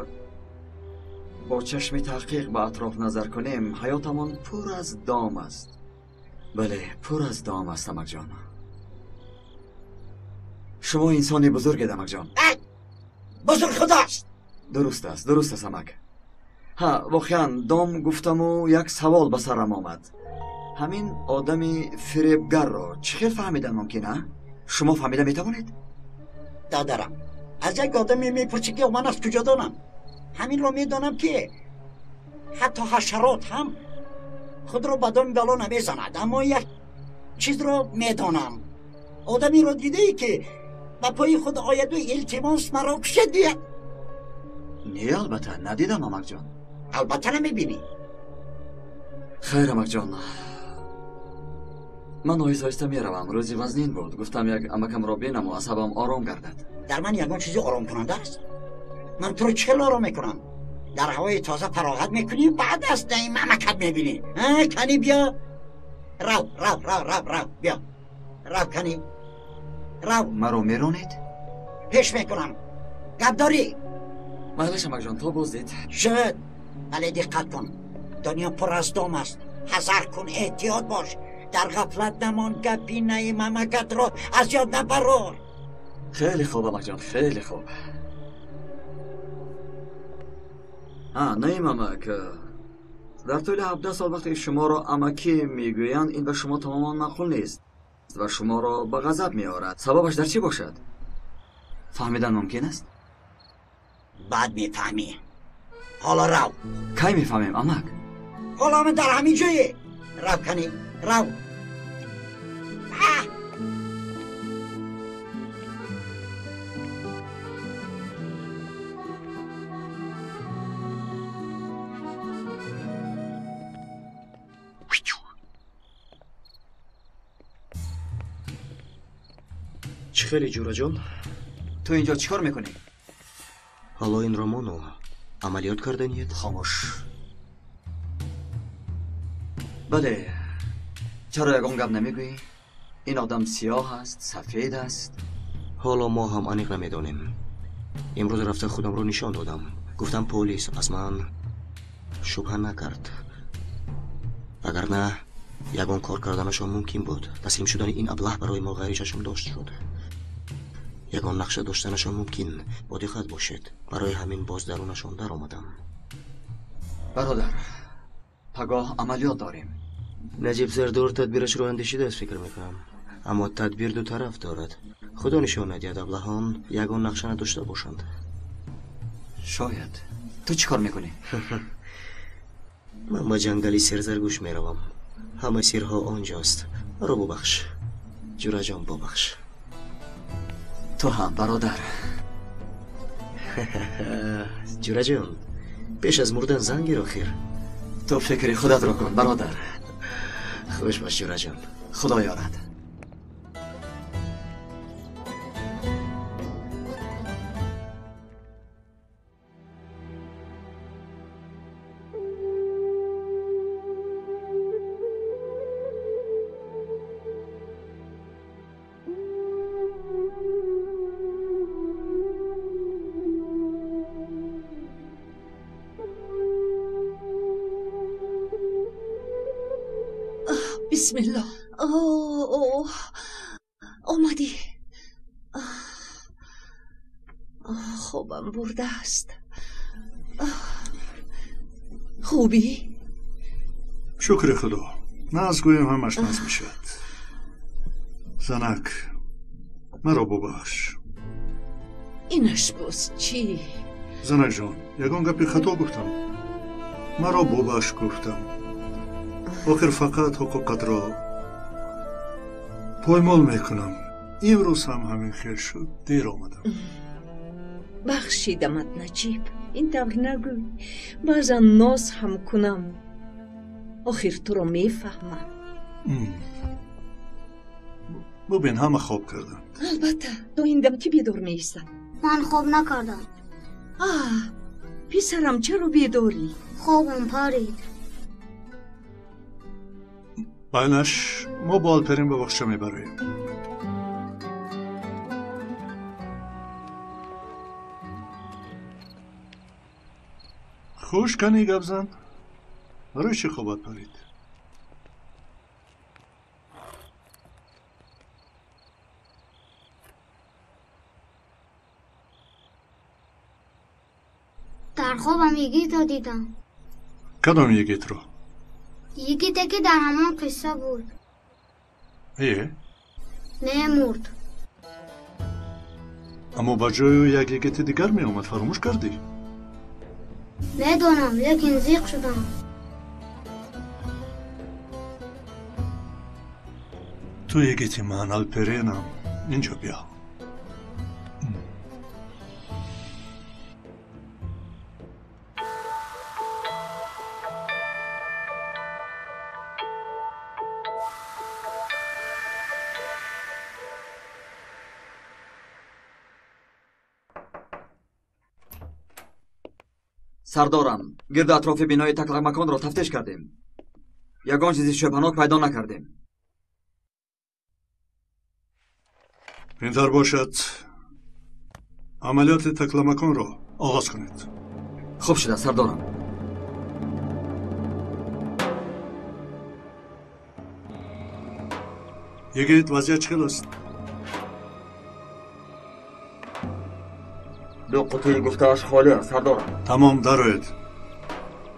бо чашми таҳқиқ ба атроф назар кунем, ҳаётамон пур аз дом аст. Бале, пур аз дом аст, амакҷон. Шумо инсони бузургед, амакҷон. Бузург худост. Дуруст аст, дуруст аст, амак. Ҳа, воқеан дом гуфтаму як савол ба сарам омад. Ҳамин одами фиребгарро чӣ хел фаҳмидан мумкин, а? Шумо фаҳмида метавонед? Додарам, аз як одаме мепурсӣ ки ман аз куҷо донам? Ҳаминро медонам ки ҳатто ҳашарот ҳам худро ба доми бало намезанад, аммо як чизро медонам. Одамеро дидаӣ ки ба пои худ ояду илтимос маро кушед диҳад? Не, албатта надидам, амакҷон. Албатта намебинӣ. Хайр, амакҷон, ман оҳиста оҳиста меравам. Рӯзи вазнин буд, гуфтам як амакамро бинаму асабам ором гардад. Дар ман ягон чизи оромкунанда аст? Ман туро чӣ хел ором мекунам? Дар ҳавои тоза фароғат мекунӣ, баъд аз наим амакат мебинӣ. Кани биё, рав, рав, рав, рав, рав, биё, рав, кани, рав. Маро меронед? Пеш мекунам. Гап дорӣ? Майлаш, амакҷон, то боздид. Шуд, вале диққат кун, дунё пур аз дом аст. Ҳазар кун, эҳтиёт бош, дар ғафлат намон. Гапи наим амакатро аз ёд набарор. Хеле хуб, амакҷон, хеле хуб. Наим амак, дар тӯли 17 сол вақте шуморо амакӣ мегӯянд, ин ба шумо тамоман маъқул нест ва шуморо ба ғазаб меорад. Сабабаш дар чӣ бошад? Фаҳмидан мумкин аст? Баъд мефаҳмӣ. Ҳоло рав. Кай мефаҳмем, амак? Ҳоло ман дар ҳамин ҷое. Рав, кани, рав. Чӣ хеле, ҷураҷон? Ту инҷо чӣ кор мекунӣ? Ҳоло ин ромону амалиёт карданият? Хомӯш. Бале, чаро ягон гап намегӯӣ? Ин одам сиёҳ аст, сафед аст? Ҳоло мо ҳам аниқ намедонем. Имрӯз рафта худамро нишон додам. Гуфтам полис аз ман шубҳа накард. Агар на, ягон кор карданашон мумкин буд. Таслим шудани ин аблаҳ барои мо ғайричашмдошт шуд. Ягон нақша доштанашон мумкин. Бо диққат бошед. Барои ҳамин боз дарунашон даромадам. Бародар, пагоҳ амалиёт дорем. Наҷиб Сардор тадбирашро андешидааст, фикр мекунам. Аммо тадбир ду тараф дорад. Худо нишон надиҳад аблаҳон ягон нақша надошта бошанд. Шояд. Ту чӣ кор мекунӣ? Ман ба ҷангали Серзаргӯш меравам. Ҳама сирҳо онҷост. Маро бубахш. Ҷураҷон, бубахш. Ту ҳам, бародар. Ҷураҷон, пеш аз мурдан занг гир охир. Ту фикри худатро кун, бародар. Хуш бош, ҷураҷон. Худо ёрад. Бисмиллоҳ. Омадӣ. Хобам бурдааст. Хубӣ? Шукри Худо. Наз гӯем ҳамаш наз мешавад. Занак, маро бубахш. Инаш боз чӣ? Занакҷон, ягон гапи хато гуфтам. Маро бубахш гуфтам. Охир фақат ҳуқуқатро поймол мекунам. Имрӯз ҳам ҳамин хел шуд, дер омадам. Бахшидамат, Наҷиб. Ин тавр нагӯй. Баъзан ноз ҳам кунам. Охир туро мефаҳмам. Бубин, ҳама хоб карданд. Албатта, то ин дам кӣ бедор меистад? Ман хоб накардам. Писарам, чаро бедорӣ? Хобам парид. Байнаш, мо бо Алперин ба боғча мебароем. Хуш кани гап зан. Барои чӣ хобат парид? Дар хобам йигитро дидам. Кадом йигитро? Йигите ки дар ҳамон қисса буд. Е? Мемурд. Аммо ба ҷои ӯ як йигити дигар меомад, фаромӯш кардӣ? Медонам, лекин зиқ шудам. Ту йигити ман, Алперинам. Инҷо биё. Сардорам, гирду атрофи бинои Такламаконро тафтиш кардем. Ягон чизи шубҳанок пайдо накардем. Ин тавр бошад, амалиёти Такламаконро оғоз кунед. Хуб шуда, сардорам. Йигит, вазъият чӣ хел аст? Ду қутии гуфтааш холӣ аст, сардорам. Тамом, дароед.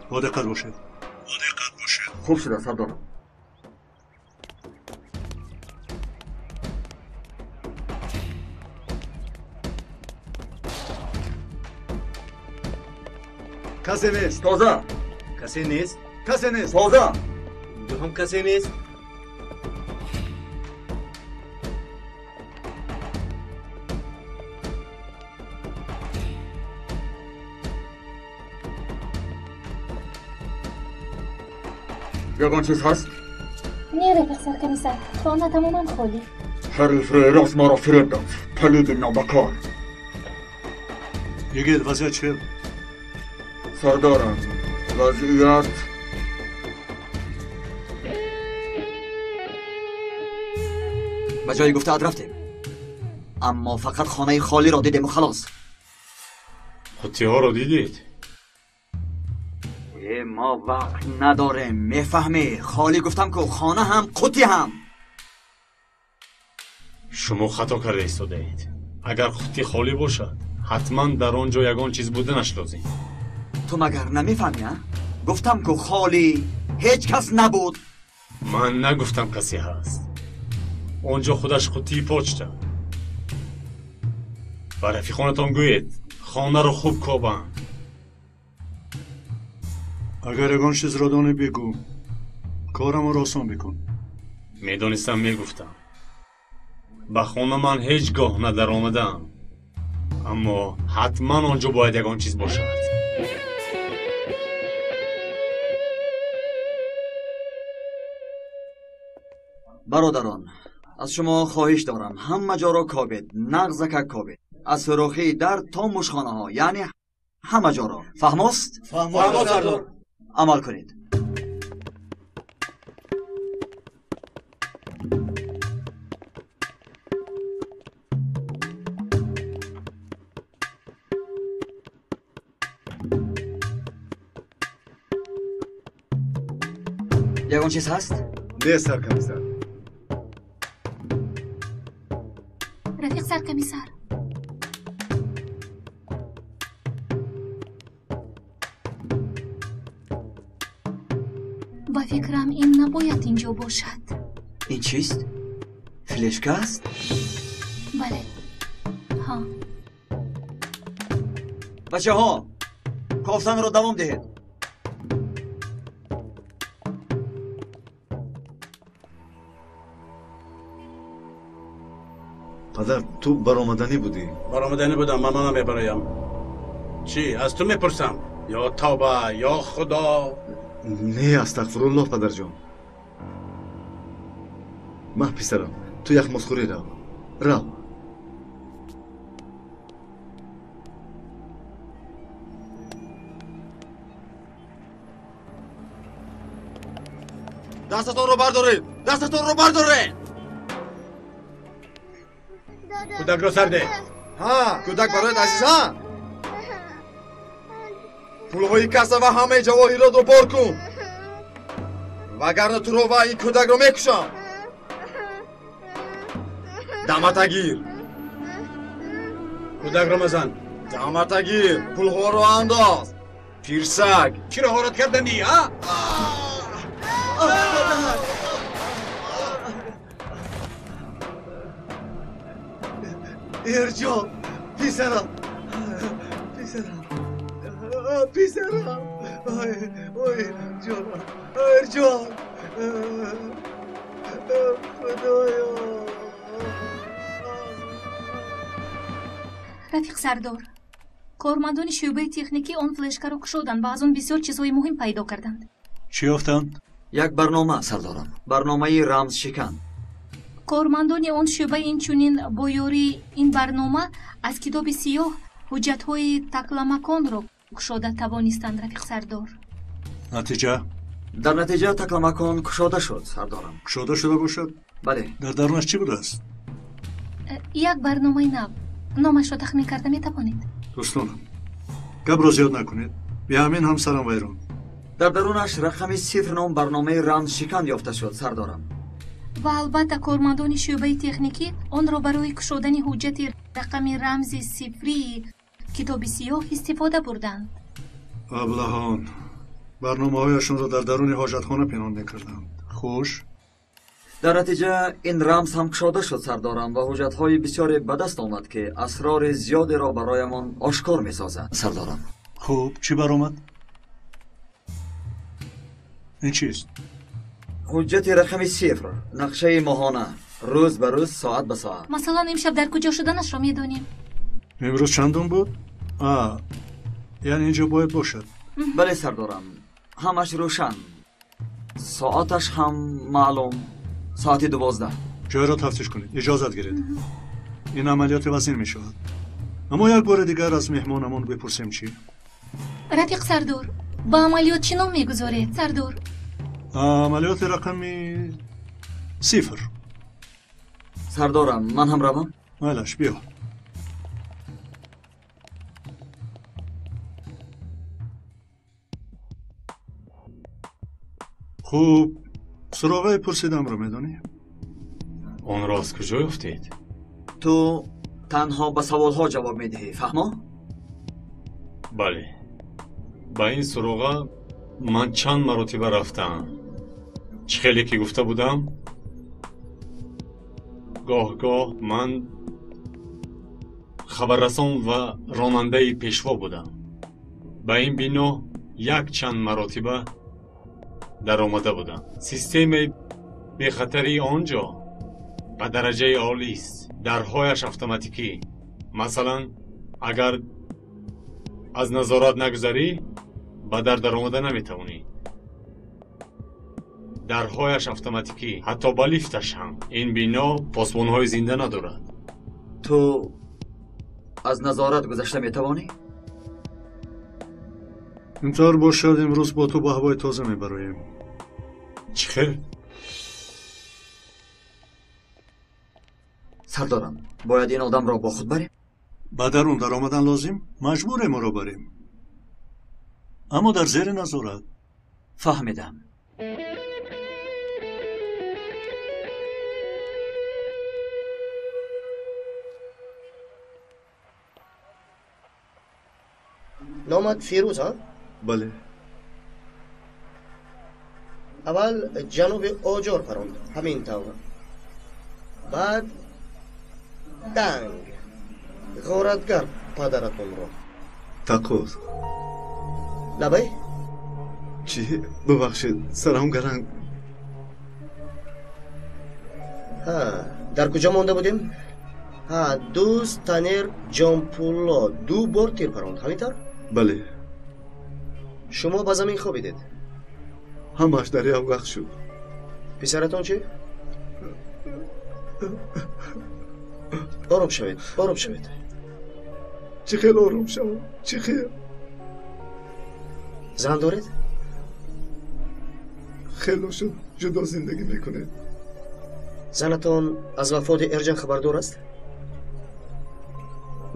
Бо диққат бошед. Хуб шуда, сардорам. Касе нест. Тоза. Касе нест. Касе нест. Тоза. Инҷо ҳам касе нест. Ягон чиз ҳаст? Не, рафиқ саркомиссар, хона тамоман холӣ. Ҳариф рӯйрост маро фиреб дод. Палиди нобакор. Йигит, вазъият чӣ? Сардорам, вазъият ба ҷои гуфтаат рафтем, аммо фақат хонаи холиро дидему халос. Қуттиҳоро дидед? Мо вақт надорем, мефаҳмӣ? Холӣ гуфтам ку, хона ҳам, қуттӣ ҳам. Шумо хато карда истодаед. Агар қуттӣ холӣ бошад, ҳатман дар он ҷо ягон чиз буданаш лозим. Ту магар намефаҳмӣ, а? Гуфтам ку холӣ, ҳеҷ кас набуд. Ман нагуфтам касе ҳаст. Он ҷо худаш қуттии почта. Ба рафиқонатон гӯед, хонаро хуб кобанд. Агар ягон чизро донӣ бигӯ, кораморо осон бикун. Медонистам, мегуфтам. Ба хона ман ҳеҷ гоҳ надаромадаам, аммо ҳатман он ҷо бояд ягон чиз бошад. Бародарон, аз шумо хоҳиш дорам, ҳама ҷоро кобед, нағзака кобед, аз сӯрохии дар то мушхонаҳо, яъне ҳама ҷоро. Фаҳмост? Фаҳмо, сардор. Амал кунед. Ягон чиз ҳаст? Не, саркомиссар. Рафиқ саркомиссар, ба фикрам ин набояд ин ҷо бошад. Ин чист? Флешка аст? Бале, ҳа. Бачаҳо, кофтанро давом диҳед. Падар, ту баромаданӣ будӣ? Баромаданӣ будам, ман намебароям. Чӣ, аз ту мепурсам? Ё тавба, ё худо. Не, астағфируллоҳ, падарҷон. Маҳ писарам, ту яхмозхӯрӣ рав. Рав. Дастатонро бардоред! Дастатонро бардоред! Кӯдакро сар деҳ. Ҳа, кӯдак бароят азиз, ҳа? Пулҳои касса ва ҳамаи ҷавоҳиротро бор кун, вагарна туро ва ин кӯдакро мекушам. Дамата гир. Кӯдакро мазан. Дамата гир, пулҳоро андоз. Пирсак. Чиро ҳорат карданӣ, а? Эрҷон, писарам, писарам, писарам, ой, ой, ҷонам, Эрҷон, худоё. Рафиқ сардор, кормандони шӯъбаи техникӣ он флешкаро кушоданд ва аз он бисёр чизҳои муҳим пайдо карданд. Чӣ ёфтанд? Як барнома, сардорам, барномаи рамзшикан. Кормандони он шӯъба инчунин бо ёрии ин барнома аз китоби сиёҳ ҳуҷҷатҳои такламаконро кушода тавонистанд, рафиқ сардор. Натиҷа? Дар натиҷа такламакон кушода шуд, сардорам. Кушода шуда бошад? Бале. Дар дарунаш чӣ будааст? Як барномаи нав. Номашро тахмин карда метавонед? Дӯстонам, гапро зиёд накунед. Биҳамин ҳамсарам вайрон. Дар дарунаш рақами сифр ном барномаи рамзшикан ёфта шуд, сардорам. Ва албатта кормандони шӯъбаи техникӣ онро барои кушодани ҳуҷҷати рақами рамзи сифрии китоби сиёҳ истифода бурданд. Аблаҳон барномаҳояшонро дар даруни ҳоҷатхона пинҳон мекарданд. Хуш. Дар натиҷа ин рамз ҳам кушода шуд, сардорам, ва ҳуҷҷатҳои бисёре ба даст омад, ки асрори зиёдеро бароямон ошкор месозад, сардорам. Хуб, чӣ баромад? Ин чист? Ҳуҷҷати рақами сифр, нақшаи моҳона, рӯз ба рӯз, соат ба соат. Масалан, имшаб дар куҷо шуданашро медонем. Имрӯз чандум буд? Яъне инҷо бояд бошад. Бале, сардорам, ҳамаш рӯшан, соаташ ҳам маълум, соати 12. Ҷойро тафтиш кунед, иҷозат гиред. Ин амалиёти вазин мешавад. Аммо як бори дигар аз меҳмонамон бипурсем чӣ? Рафиқ сардор, ба амалиёт чӣ ном мегузоред, сардор? Амалиёти рақами 0. Сардорам, ман ҳам равам? Майлаш, биё. Хуб, суроғаи пурсидамро медонӣ? Онро аз куҷо ёфтед? Ту танҳо ба саволҳо ҷавоб медиҳӣ, фаҳмо? Бале. Ба ин суроға ман чанд маротиба рафтаам. Чӣ хеле ки гуфта будам, гоҳ-гоҳ ман хабаррасон ва ронандаи пешво будам. Ба ин бино як чанд маротиба даромада будам. Системаи бехатарии он ҷо ба дараҷаи олист. Дарҳояш автоматикӣ. Масалан, агар аз назорат нагузарӣ, ба дар даромада наметавонӣ. Дарҳояш автоматикӣ, ҳатто ба лифташ ҳам. Ин бино посбонҳои зинда надорад. Ту аз назорат гузашта метавонӣ? Интавр бошад, имрӯз бо ту ба ҳавои тоза мебароем. Чӣ хел? Сардорам, бояд ин одамро бо худ барем? Ба дарун даромадан лозим? Маҷбурем ӯро барем. Аммо дар зери назорат. Фаҳмидам. Номат Фирӯз, ҳа? Бале. Аввал ҷаноби Оҷор паронд, ҳамин тавр. Баъд данг ғоратгар падаратонро. Тақоз. Лабай? Чӣ? Бубахшед, сарам гаранг. Ҳа, дар куҷо монда будем? Ҳа, дӯст Танер Ҷонпулло ду бор тир паронд, ҳамин тавр? Бале. Шумо ба замин хобидед? Ҳамааш дар як вақт шуд. Писаратон чӣ? Ором шавед, ором шавед. Чӣ хел ором шавам? Чӣ хел? Зан доред? Хело шуд, ҷудо зиндагӣ мекунед. Занатон аз вафоти Эрҷан хабардор аст?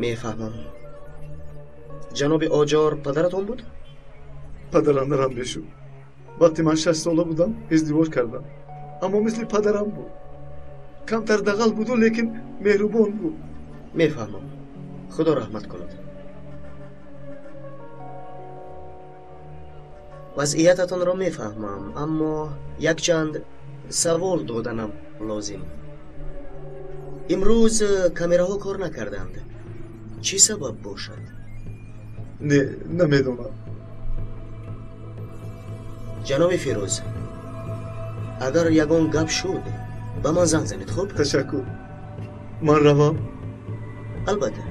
Мефаҳмам. Ҷаноби Оҷор падаратон буд? Падарандарам мешуд. Вақте ман 6 сола будам, издивоҷ кардам. Аммо мисли падарам буд. Камтар дағал буду, лекин меҳрубон буд. Мефаҳмам. Худо раҳмат кунад. Вазъиятатонро мефаҳмам, аммо якчанд савол доданам лозим. Имрӯз камераҳо кор накарданд. Чӣ сабаб бошад? Не, намедонам. Ҷаноби Фирӯз, агар ягон гап шуд, ба ман занг занед, хуб? Ташаккур. Ман равам? Албатта.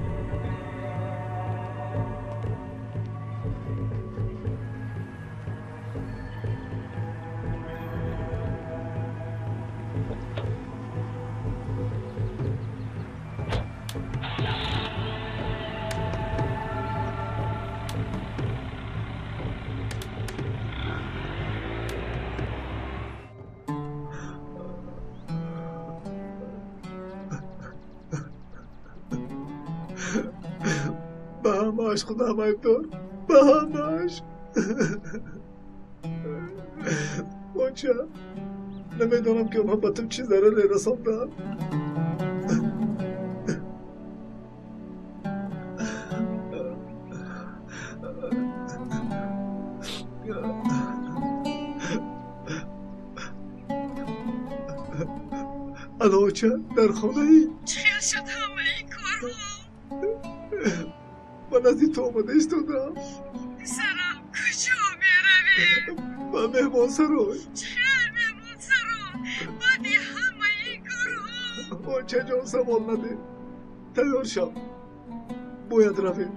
Ба ҳамааш худам айбдор, ба ҳамааш. Оча, намедонам ки онҳо ба ту чӣ зараре расонданд. Ало, оча, дар хонаӣ? Чӣ хел шуд ҳамаи корҳо? Ба назди ту омада истодам. Писарам, куҷо меравӣ? Ба меҳмонсарой. Чӣ хел меҳмонсарой? Баъди ҳамаи корҳо? Очаҷон, савол надеҳ. Тайёр шав. Бояд равем.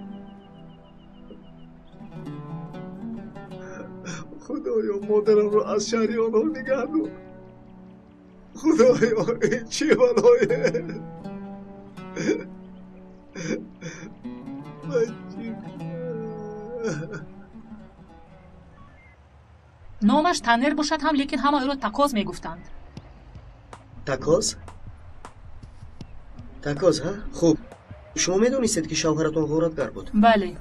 Худоё, модарамро аз шаҳри онҳо нигаҳ дор. Худоё, ин чӣ балое? Номаш Танер бошад ҳам, лекин ҳама ӯро Такоз мегуфтанд. Такоз? Такоз, ҳа? Хуб, шумо медонистед, ки шавҳаратон ғоратгар буд? Бале,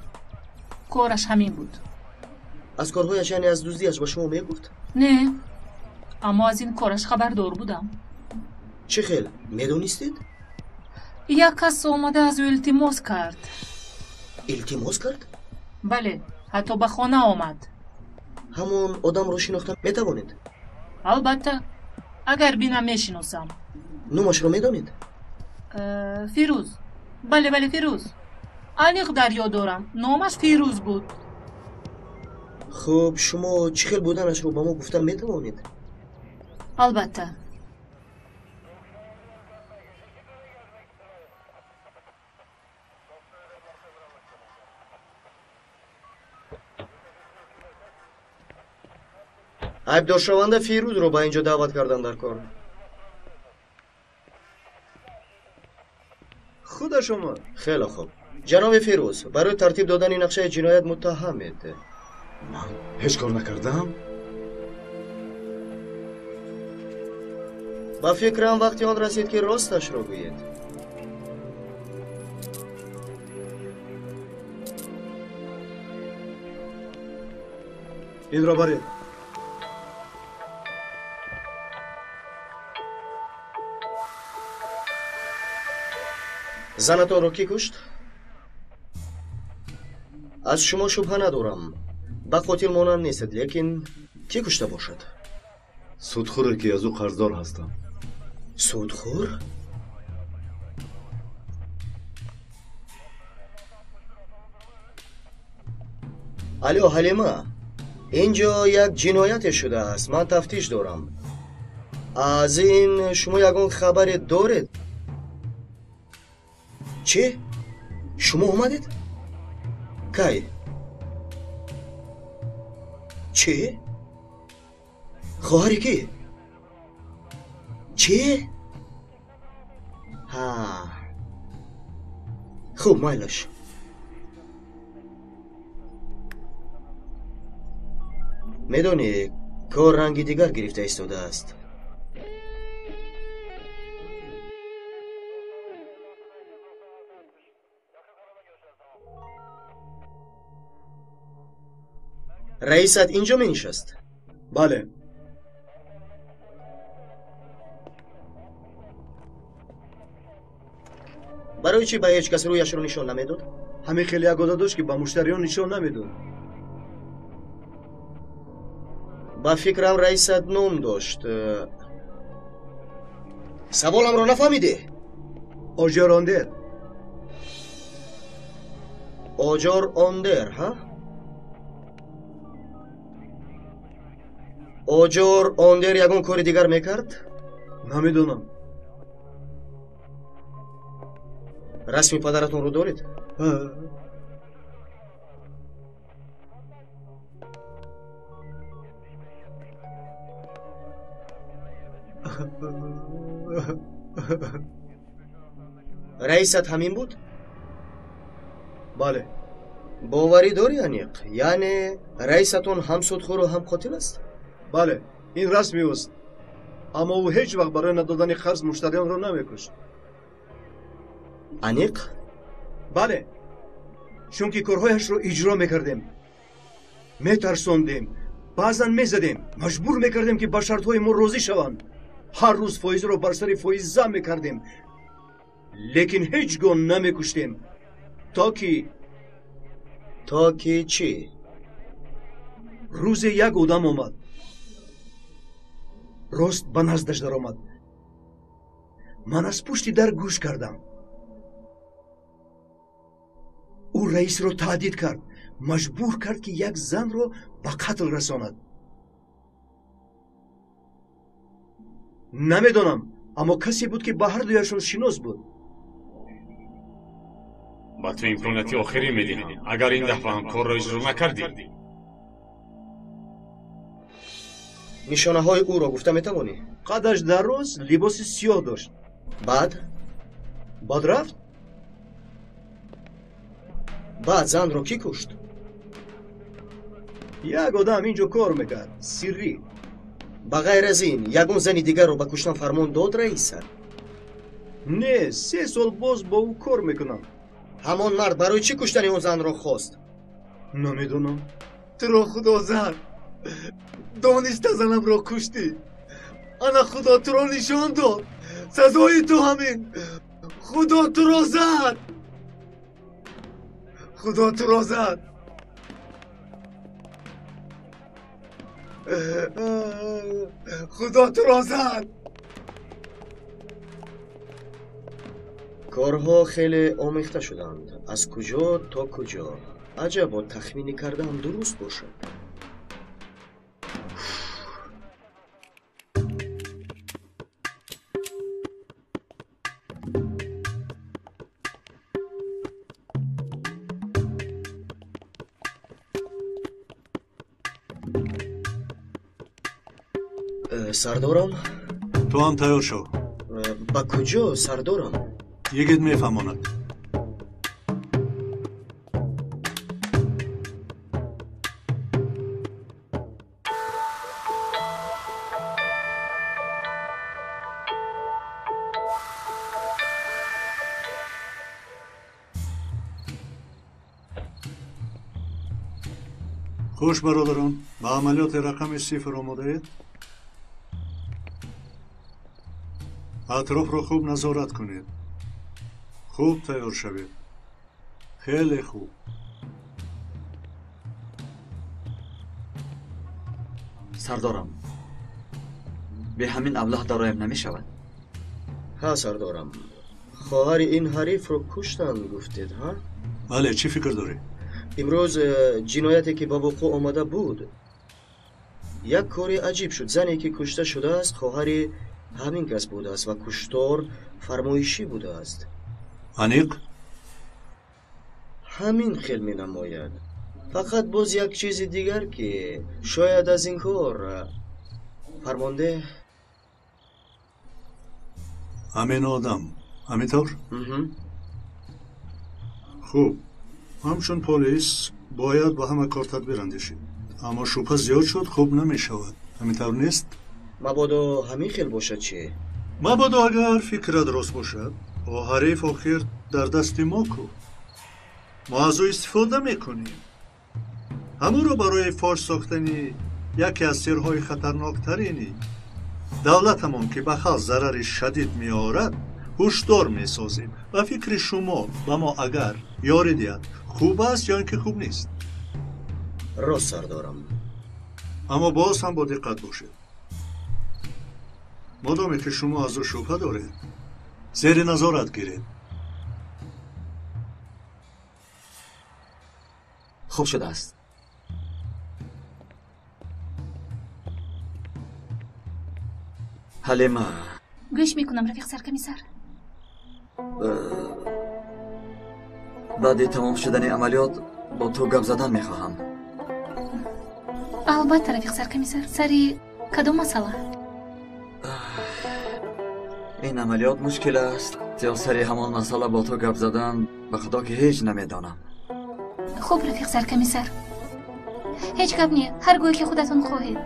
кораш ҳамин буд. Аз корҳояш, яъне аз дуздиаш ба шумо мегуфт? Не, аммо аз ин кораш хабардор будам. Чӣ хел медонистед? Як кас омада аз ӯ илтимос кард. Илтимос кард? Бале, ҳатто ба хона омад. Ҳамон одамро шинохта метавонед? Албатта, агар бинам мешиносам. Номашро медонед? Фирӯз. Бале, бале, Фирӯз. Аниқ дар ёд дорам, номаш Фирӯз буд. Хуб, шумо чӣ хел буданашро ба мо гуфта метавонед? Албатта. Айбдоршаванда Фирӯзро ба ин ҷо даъват кардан дар кор. Худаш омад. Хеле хуб. Ҷаноби Фирӯз, барои тартиб додани нақшаи ҷиноят муттаҳамед. Ман ҳеҷ кор накардам. Ба фикрам вақти он расид, ки росташро гӯед. Инро баред. Занатонро кӣ кушт? Аз шумо шубҳа надорам. Ба қотил монанд нестед, лекин кӣ кушта бошад? Судхӯре, ки аз ӯ қарздор ҳастам. Судхӯр? Алё, Ҳалима, ин ҷо як ҷинояте шудааст. Ман тафтиш дорам. Аз ин шумо ягон хабаре доред? Чӣ? Шумо омадед? Кай? Чӣ? Хоҳари кӣ? Чӣ? Ҳа. Хуб, майлаш. Медонӣ, кор ранги дигар гирифта истодааст. Раисат ин ҷо менишаст? Бале. Барои чӣ ба ҳеҷ кас рӯяшро нишон намедод? Ҳамин хеле як одат дошт, ки ба муштариён нишон намедод. Ба фикрам раисат ном дошт. Саволамро нафаҳмидӣ? Оҷор Ондер. Оҷор Ондер, ҳа? Оҷор Ондер ягон кори дигар мекард? Намедонам. Расми падаратонро доред? Раисат ҳамин буд? Бале. Боварӣ дорӣ аниқ? Яъне раисатон ҳам судхӯру ҳам қотил аст? Бале, ин расми ӯст. Аммо ӯ ҳеҷ вақт барои надодани қарз муштариёнро намекушт. Аниқ? Бале, чунки корҳояшро иҷро мекардем, метарсондем, баъзан мезадем, маҷбур мекардем, ки ба шартҳои мо розӣ шаванд. Ҳар рӯз фоизро бар сари фоиз зам мекардем, лекин ҳеҷ гоҳ намекуштем, то ки То ки чӣ? Рӯзе як одам омад, рост ба наздаш даромад. Ман аз пушти дар гӯш кардам. Ӯ раисро таҳдид кард, маҷбур кард, ки як занро ба қатл расонад. Намедонам, аммо касе буд, ки ба ҳар дуяшон шинос буд. Ба ту имконияти охирин медиҳам. Агар ин дафъа ҳам корро иҷро накардӣ, нишонаҳои ӯро гуфта метавонӣ? Қадаш дароз, либоси сиёҳ дошт. Баъд? Баъд рафт? Баъд занро кӣ кушт? Як одам инҷо кор мекард, сиррӣ. Ба ғайр аз ин, ягон зани дигарро ба куштан фармон дод раиса? Не, 3 сол боз бо ӯ кор мекунам. Ҳамон мард барои чӣ куштани он занро хост? Намедонам. Туро худо зад. Дониста занамро куштӣ. Ана худо туро нишон дод. Сазои ту ҳамин. Худо туро зад. Худо туро зад. Худо туро зад. Корҳо хеле омехта шуданд. Аз куҷо то куҷо. Аҷабо тахминӣ кардаам дуруст бошад. Сардорам? Ту ҳам тайёр шав. Ба куҷо, сардорам? Йигит мефаҳмонад. Хуш бародарон, ба амалиёти рақами 0 омодаед? Атрофро хуб назорат кунед. Хуб тайёр шавед. Хеле хуб. Сардорам, бе ҳамин аблаҳ дароям намешавад. Ҳа, сардорам. Хоҳари ин ҳарифро куштанд, гуфтед, ҳа? Бале, чӣ фикр дорӣ? Имрӯз ҷинояте ки ба вуқӯъ омада буд, як кори аҷиб шуд. Зане ки кушта шудааст, хоҳари ҳамин кас будааст ва куштор фармоишӣ будааст. Аниқ? Ҳамин хел менамояд. Фақат боз як чизи дигар, ки шояд аз ин кор фармонде ҳамин одам, ҳамин тавр? Хуб, ҳамчун полис бояд ба ҳама кор тадбир андешид. Аммо шубҳа зиёд шуд, хуб намешавад. Ҳамин тавр нест? Мабодо ҳамин хел бошад чӣ? Мабодо агар фикрат рост бошад, о ҳариф охир дар дасти мо ку. Мо аз ӯ истифода мекунем. Ҳамонро барои фош сохтани яке аз сирҳои хатарноктарини давлатамон, ки ба халқ зарари шадид меорад, ҳушдор месозем. Ба фикри шумо ба мо агар ёрӣ диҳад, хуб аст ё ин ки хуб нест? Рост, сардорам. Аммо боз ҳам бо диққат бошед. Модоме ки шумо аз ӯ шубҳа доред, зери назорат гиред. Хуб шудааст. Ҳалима. Гӯш мекунам, рафиқ саркомиссар. Баъди тамом шудани амалиёт бо ту гап задан мехоҳам. Албатта, рафиқ саркомиссар. Сари кадом масъала? Ин амалиёт мушкил аст. Ё сари ҳамон масъала бо ту гап задан, ба худо ки ҳеҷ намедонам. Хуб, рафиқ саркомиссар. Ҳеҷ гап не, ҳар гоҳе ки худатон хоҳед.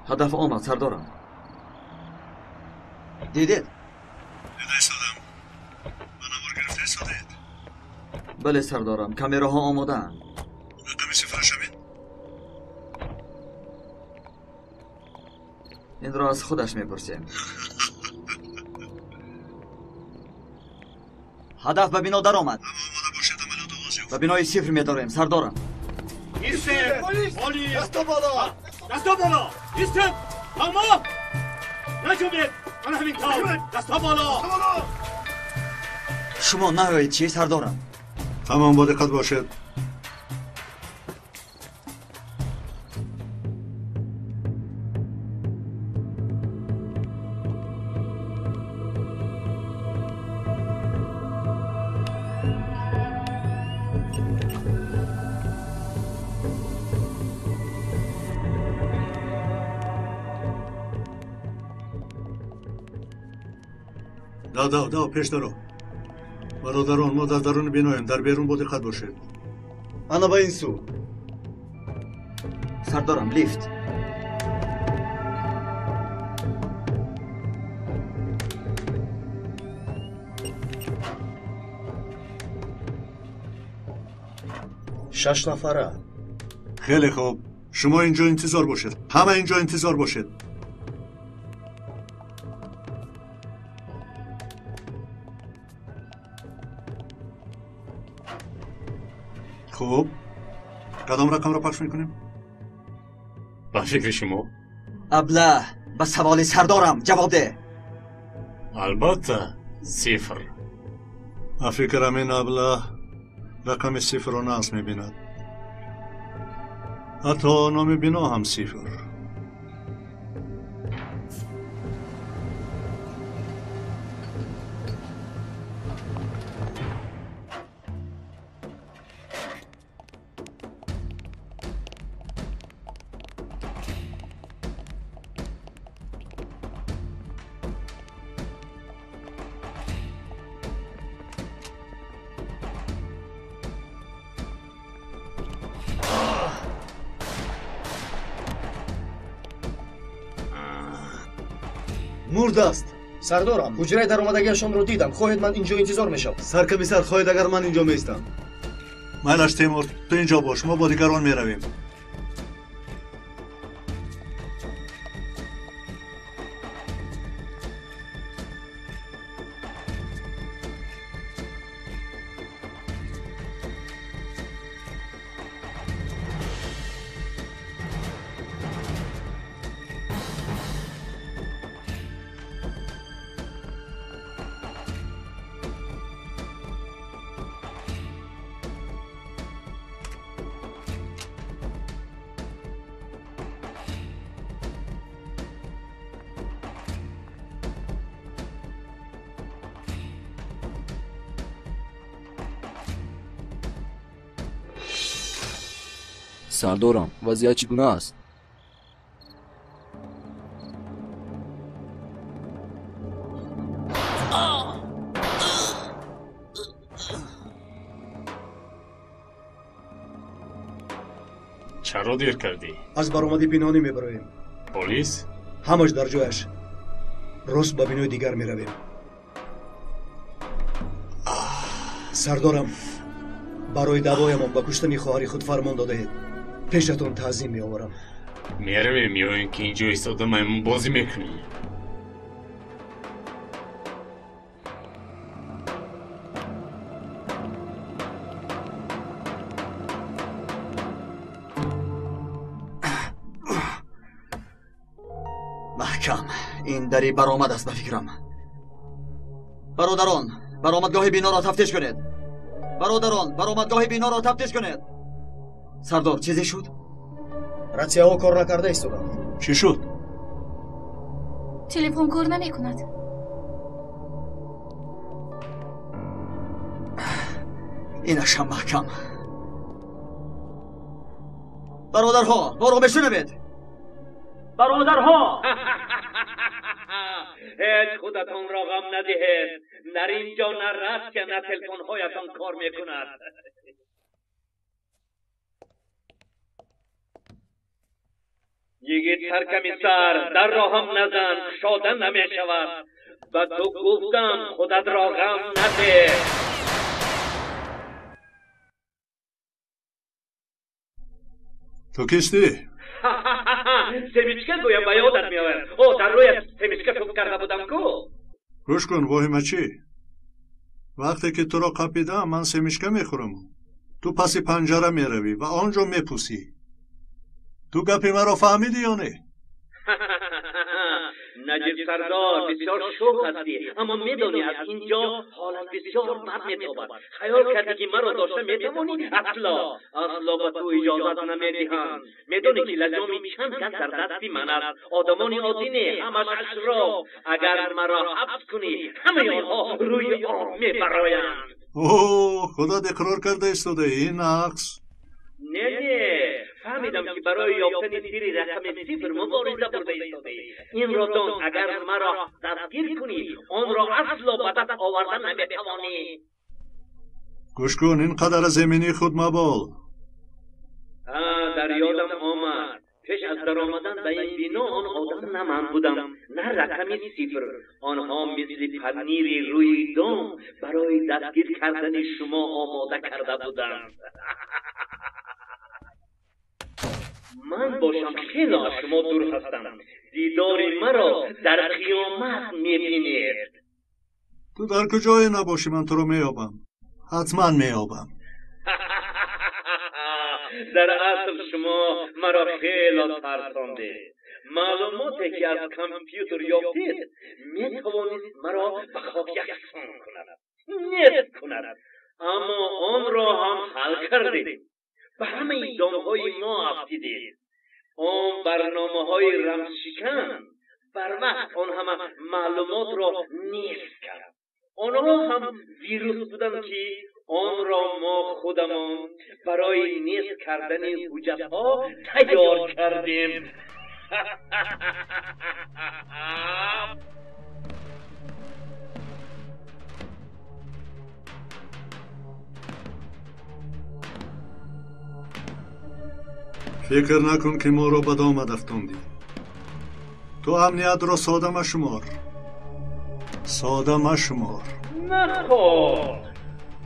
Ҳадаф омад, сардорам. Дидед? Дида истодам. Ба навор гирифта истодаед? Бале, сардорам. Камераҳо омодаанд. Рақами сифраш ҳамин? Инро аз худаш мепурсем. Ҳадаф ба бино даромад. Ҳама омода бошед, амалиёт оғоз ёфт. Ба бинои сифр медорем, сардорам. Истед! Полис! Дасто боло! Дасто боло! Истед! Ҳама! Наҷунбед! Мана ҳамин тавр! Дасто боло! Шумо наоед чӣ, сардорам? Ҳамон бо диққат бошед. Дав, дав, дав, пеш даро. Бародарон, мо дар даруни биноем, дар берун бо диққат бошед. Ана ба ин сӯ. Сардорам, лифт. Шаш нафара. Хеле хуб. Шумо инҷо интизор бошед. Ҳама инҷо интизор бошед. Хуб, кадом рақамро пахш мекунем? Ба фикри шумо? Аблаҳ, ба саволи сардорам ҷавоб деҳ. Албатта, сифр. Ба фикрам ин аблаҳ рақами сифрро нағз мебинад. Ҳатто номи бино ҳам сифр. Мурд аст. Сардорам, ҳуҷраи даромадагиашонро дидам. Хоҳед ман инҷо интизор мешавам? Саркомиссар, хоҳед агар ман инҷо меистам? Майлаш, Темур, ту инҷо бош, мо бо дигарон меравем. Сардорам, вазъият чӣ гуна аст? Чаро дер кардӣ? Аз баромади пинҳонӣ мебароем. Полис? Ҳамаш дар ҷояш. Рост ба бинои дигар меравем. Сардорам, барои даъвоямон ба куштани хоҳари худ фармон додаед. Пешатон таъзим меоварам. Меравем ё ин ки инҷо истода маймунбозӣ мекунӣ? Маҳкам, ин дари баромад аст ба фикрам. Бародарон, баромадгоҳи биноро тафтиш кунед. Бародарон, баромадгоҳи биноро тафтиш кунед. Сардор, чизе шуд? Ратсияҳо кор накарда истоданд. Чӣ шуд? Телефон кор намекунад. Инашам маҳкам. Бародарҳо, моро мешунавед? Бародарҳо! Ҳеҷ худатонро ғам надиҳед. Дар ин ҷо на ратсия, на телефонҳоятон кор мекунад. Йигит саркомиссар, дарро ҳам назан, кушода намешавад. Ба ту гуфтам, худатро ғам надеҳ. Ту кистӣ? Семичка гӯям ба ёдат меояд. О, дар рӯят семичка туф карда будам ку? Гӯш кун, воҳимачӣ. Вақте ки туро қапидам, ман семичка мехӯраму. Ту паси панҷара меравӣ ва он ҷо мепӯсӣ. Ту гапи маро фаҳмидӣ ё не? Наҷиб сардор, бисёр шӯх ҳастӣ, аммо медонӣ аз ин ҷо ҳолат бисёр бад метобад. Хаёл кардӣ ки маро дошта метавонӣ? Асло, асло ба ту иҷозат намедиҳанд. Медонӣ ки лаҷоми чанд кас дар дасти ман аст. Одамони оддӣ не, ҳамаш ашроф. Агар маро ҳабс кунӣ, ҳамаи онҳо рӯи об мебароянд. О, худат иқрор карда истодаӣ, ин нақс. Не, не, фаҳмидам ки барои ёфтани сирри рақами сифр мубориза бурда истодаӣ. Инро дон, агар маро дастгир кунӣ, онро асло ба даст оварда наметавонӣ. Гӯш кун, ин қадар аз эминии худ мабол. Дар ёдам омад. Пеш аз даромадан ба ин бино он одам на ман будам, на рақами сифр. Онҳо мисли панири рӯи дом барои дастгир кардани шумо омода карда буданд. Ман бошам хело аз шумо дур ҳастам. Дидори маро дар қиёмат мебинед. Ту дар куҷое набошӣ, ман туро меёбам. Ҳатман меёбам. Дар асл шумо маро хело тарсондед. Маълумоте ки аз компютер ёфтед метавонист маро ба хок яксон кунад, нест кунад, аммо онро ҳам ҳал кардед. Ба ҳамаи домҳои мо афтидед. Он барномаҳои рамзшикан барвақт он ҳама маълумотро нест кард. Онҳо ҳам вирус буданд ки онро мо худамон барои нест кардани ҳуҷҷатҳо тайёр кардем. Фикр накун ки моро ба домат афтондӣ. Ту амниятро сода машумор. Сода машумор. Наход.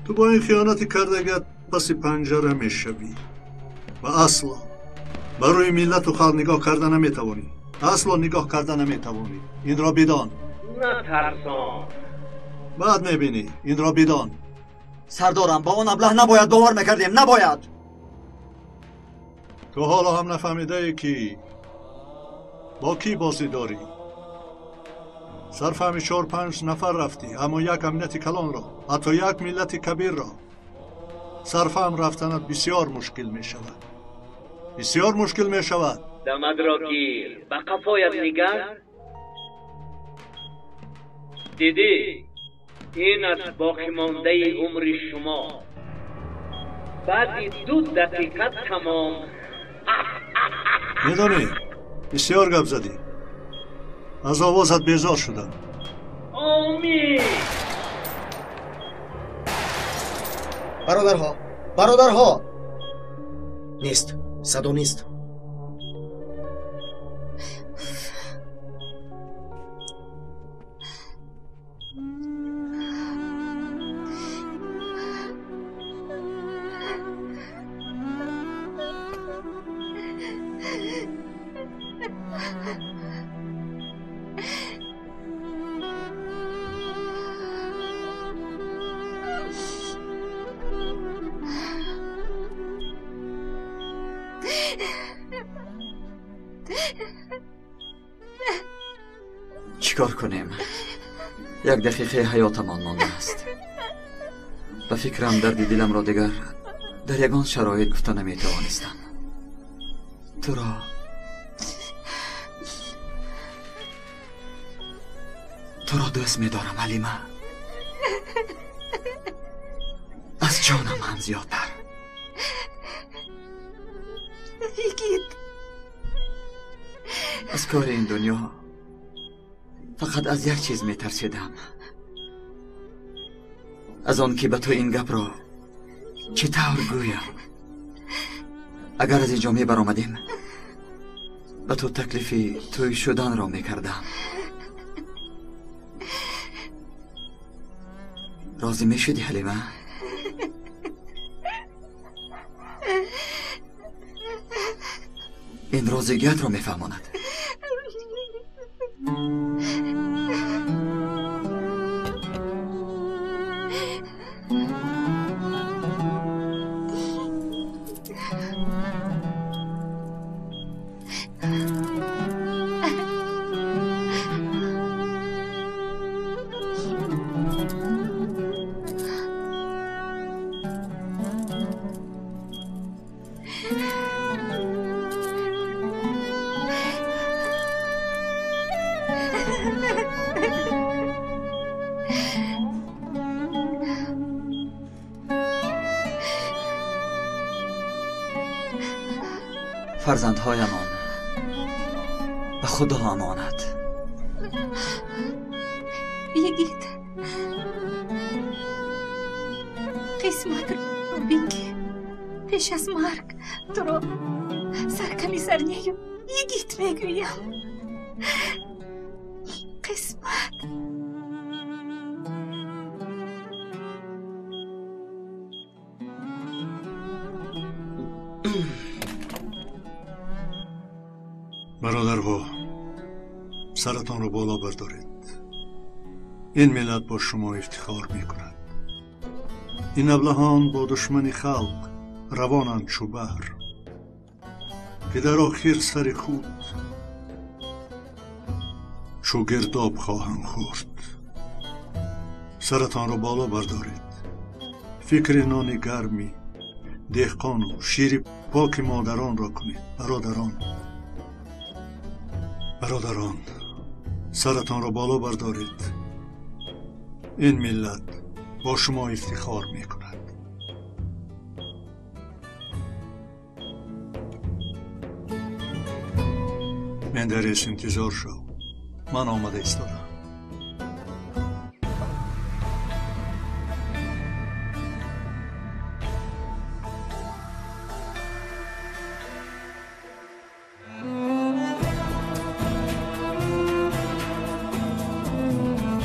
Ту бо ин хиёнати кардагиат паси панҷара мешавӣ ва асло ба рӯи миллату халқ нигоҳ карда наметавонӣ. Асло нигоҳ карда наметавонӣ. Инро бидон. Натарсон. Баъд мебинӣ. Инро бидон. Сардорам, ба он аблаҳ набояд бовар мекардем. Набояд. Ту ҳоло ҳам нафаҳмидаӣ ки бо кӣ бозӣ дорӣ. Сарфаҳми 4-5 нафар рафтӣ, аммо як амнияти калонро, ҳатто як миллати кабирро сарфаҳм рафтанат бисёр мушкил мешавад. Бисёр мушкил мешавад. Дамадро гир, ба қафоят нигар. Дидӣ, ин аст боқимондаи умри шумо. Баъди 2 дақиқа тамом. Медонӣ, бисёр гап задӣ. Аз овозат безор шудам. Омин. Бародарҳо, бародарҳо! Нест, садо нест. Чикор кунем? Як дақиқаи ҳаётамон мондааст. Ба фикрам дарди диламро дигар дар ягон шароит гуфта наметавонистам. Туро дӯст медорам, Ҳалима. Аз ҷонам ҳам зиёдтар. Йигит. Аз кори ин дунё фақат аз як чиз метарсидам. Аз он ки ба ту ин гапро чӣ тавр гӯям. Агар аз инҷо мебаромадем, ба ту таклифи тӯй шуданро мекардам. Розӣ мешудӣ, Ҳалима? Ин розигиятро мефаҳмонад. Фарзандҳоямон ба Худо амонат. Йигит, қисматро бин, ки пеш аз марг туро саркамисар нею йигит мегӯям. Қисмат. Бародарҳо, саратонро боло бардоред. Ин миллат бо шумо ифтихор мекунад. Ин аблаҳон бо душмани халқ равонанд чӯ баҳр, ки дар охир сари худ чӯ гирдоб хоҳанд хӯрд. Саратонро боло бардоред. Фикри нони гарми деҳқону шири поки модаронро кунед. Бародарон, бародарон, саратонро боло бардоред. Ин миллат бо шумо ифтихор мекунад. Мендерес, интизор шав, ман омада истодам.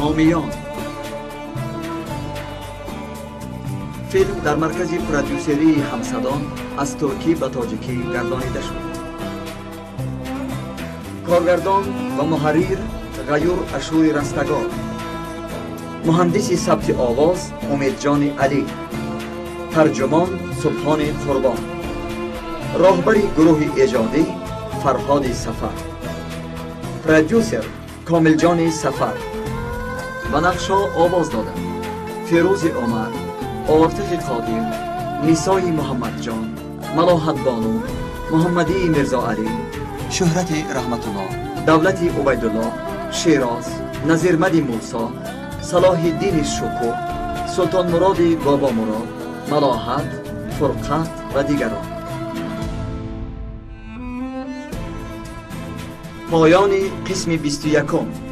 Ҳомиён. Филм дар маркази продюсерии Ҳамсадон аз туркӣ ба тоҷикӣ гардонида шуд. Коргардон ва муҳаррир Ғаюр Ашури Растагор, муҳандиси сабти овоз Умедҷони Алӣ, тарҷумон Субҳони Қурбон, роҳбари гурӯҳи эҷодӣ Фарҳоди Сафар, продюсер Комилҷони Сафар. Ба нақшҳо овоз доданд Фирӯзи Умар, Ортиқи Қодир, Нисои Муҳаммадҷон, Малоҳатбону, Муҳаммадии Мирзоалӣ, Шӯҳрати Раҳматуллоҳ, Давлати Убайдуллоҳ, Шероз, Назирмади Мусо, Салоҳиддини Шукӯҳ, Султонмуроди Бобомурод, Малоҳат, Фурқат ва дигарон. Поёни қисми 21.